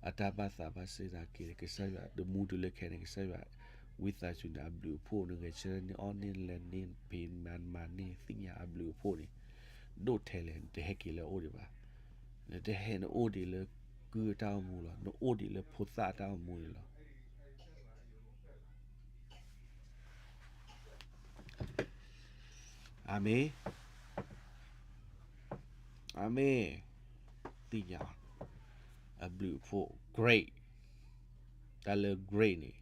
အတၢ်ဘၣ်သးဘၣ်စ့ၢ်ကီးက့ၤ ကစၢ်ယွၤတမူတုၤလၢခဲန့ၣ် ကစၢ်ယွၤ ဝံသးစူၤန့ၣ် အဘျုးအဖှိၣ် နဂဲၤဆၢထၢၣ်န့ၢ်အီၣ်န့ၢ်လဲၤန့ၢ်ဖံးမၤမၤန့ၢ်သ့ၣ်ညါအဘျုးအဖှိၣ်န့ၣ် ဒိၣ်ထဲလဲၣ် နတဟဲက့ၤလၢအအိၣ်ဒံးဘၣ်. နတဟဲနအိၣ်ဒံးလၢကုၢ်အတၢ်အိၣ်မူလီၤ. နအိၣ်ဒံးလၢဖိသၣ်အတၢ်အိၣ်မူန့ၣ်လီၤ. အၤမ့ၣ်. အၤမ့ၣ်. သ့ၣ်ညါ အဘျုးအဖှိၣ် great, တၢ်လၢ great န့ၣ်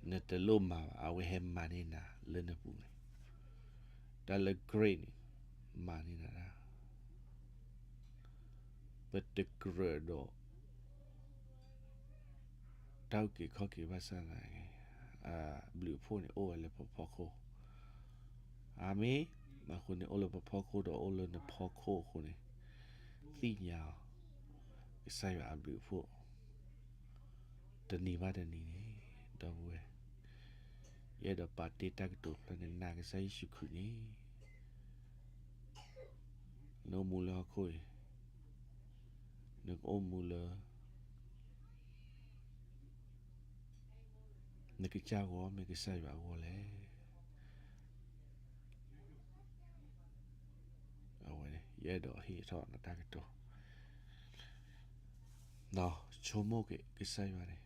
နတလိၣ်မၤဘၣ် အဝဲဟဲမၤန့ၢ်နၤလၢနပူၤန့ၣ်, တၢ်လၢ great န့ၣ် မၤန့ၢ်နၤဒၣ် ပတကြၢးဒီး တၢ်အုၣ်က့ၤခီၣ်က့ၤဘၣ်ဆၣ်သနာ်က့ အဘျုးအဖှိၣ်န့ၣ် အိၣ်ဝဲလၢပဖီခိၣ်. အၤမ့ၣ်. အဃိန့ၣ် အိၣ်လၢပဖီခိၣ်ဒီးအိၣ်လၢနဖီခိၣ်အဃိန့ၣ် သ့ၣ်ညါအီၤ ကစၢ်ယွၤအဘျုးအဖှိၣ် တနံၤဘၣ်တနံၤန့ၣ် ဒီပုၢ်ဝဲၢ်, ယအဲၣ်ဒိးပာ်တ့ၢ်တၢ်ကတိၤဖျါန့ၣ် နာ်ကစၢ်ယ့ၣ်ၡူးခရံာ်န့ၣ် နအိၣ်မူလၢဟီၣ်ခိၣ်အံၤ နကအိၣ်မူလၢ နကစၢ်ဂီၢ်မ့ၢ်ကစၢ်ယွၤအဂီၢ်လဲၣ်. အဝဲန့ၣ် ယအဲၣ်ဒိးဟ့ၣ်ထီၣ်နတၢ်ကတိၤ ဆိကမိၣ်က့ၤကစၢ်ယွၤန့ၣ်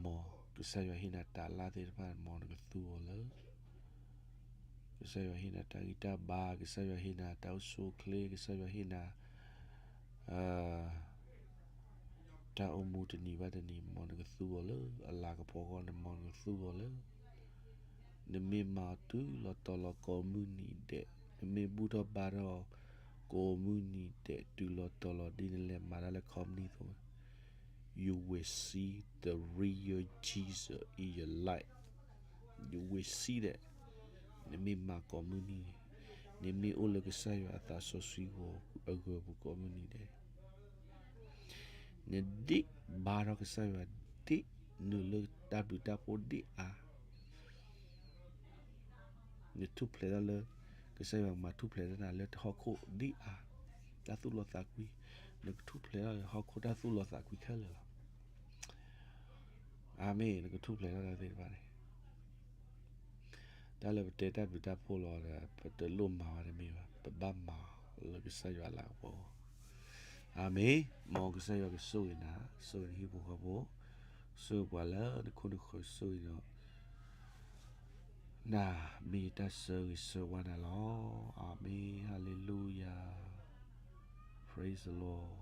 မ်ကစၢ်ယွၤဟ့ၣ်နၤတၢ်လၢသ့ၣ်တဖၣ် မ်နကသူအီၤလၢ ကစၢ်ယွၤဟ့ၣ်နၤတၢ်ဂံၢ်တၢ်ဘါ, ကစၢ်ယွၤဟ့ၣ်နၤတၢ်အိၣ်ဆူၣ်အိၣ်ချ့, ကစၢ်ယွၤဟ့ၣ်နၤ တၢ်အိၣ်မူတနံၤဘၣ်တနံၤ မ်နကသူအီၤလၢအလၤကပီၤအဂီၢ်န့ၣ် မ်နကသူအီၤလၢ နမ့ၢ်မၤအီၤတုၤလီၤတီၤလီၤကိးမုၢ်နံၤဒဲး, နမ့ၢ်ဘူၣ်ထီၣ်ဘါထီၣ် ကိးမုၢ်နံၤဒဲး တုၤလီၤတီၤလီၤ ဒ်နလဲၤမၤတၢ်လၢ company အသိး you will see the real Jesus in your life. You will see that. နမ့ၢ်မၤကိးမုၢ်နံၤဒဲး, နမ့ၢ်အိၣ်လၢကစၢ်ယွၤအသးစီဆှံအဂီၢ်ပူၤကိးမုၢ်နံၤဒဲး နဒ့ၣ်ဘါထီၣ်ကစၢ်ယွၤဒ့ၣ်, နုာ်လၢတၢ်ဘျုးတၢ်ဖှိၣ်ဒ့ၣ်အါ, နထူၣ်ဖျဲးထီၣ်လၢ ကစၢ်ယွၤမၤထူၣ်ဖျဲးထီၣ်နၤလၢဟီၣ်ခိၣ်ဒ့ၣ်အါ, တၢ်သူၣ်လီသးကွံ, နကထူၣ်ဖျဲးထီၣ်လၢဟီၣ်ခိၣ်တၢ်သူၣ်လီသးကွံခဲလၢာ်လီၤ. အၤမ့ၣ်, နကထူၣ်ဖျဲးထီၣ်တၢ်သ့ၣ်တဖၣ်န့ၣ် တၢ်လၢပတဲတၢ်ဘျုးတၢ်ဖှိၣ်လီၤဒီး ပတလိၣ်မၤဝဲတမ့ၢ်ဘၣ်, ပဘၣ်မၤလၢကစၢ်ယွၤအလၤကပီၤအဂီၢ်. အၤမ့ၣ်. မ်ကစၢ်ယွၤကဆိၣ်ဂ့ၤနၤ, ဆိၣ်ဂ့ၤနဟံၣ်ဖိဃီဖိ, ဆိၣ်ဂ့ၤပှၤလၢနခိၣ်နဃၢၤ, ဆိၣ်ဂ့ၤဒီး နၤမ့ၢ်ယတၢ်ဆၢဂ့ၤဆၢဝါနၤလီၤ. အၤမ့ၣ်, ဟါလ့လူယၤ, praise the Lord.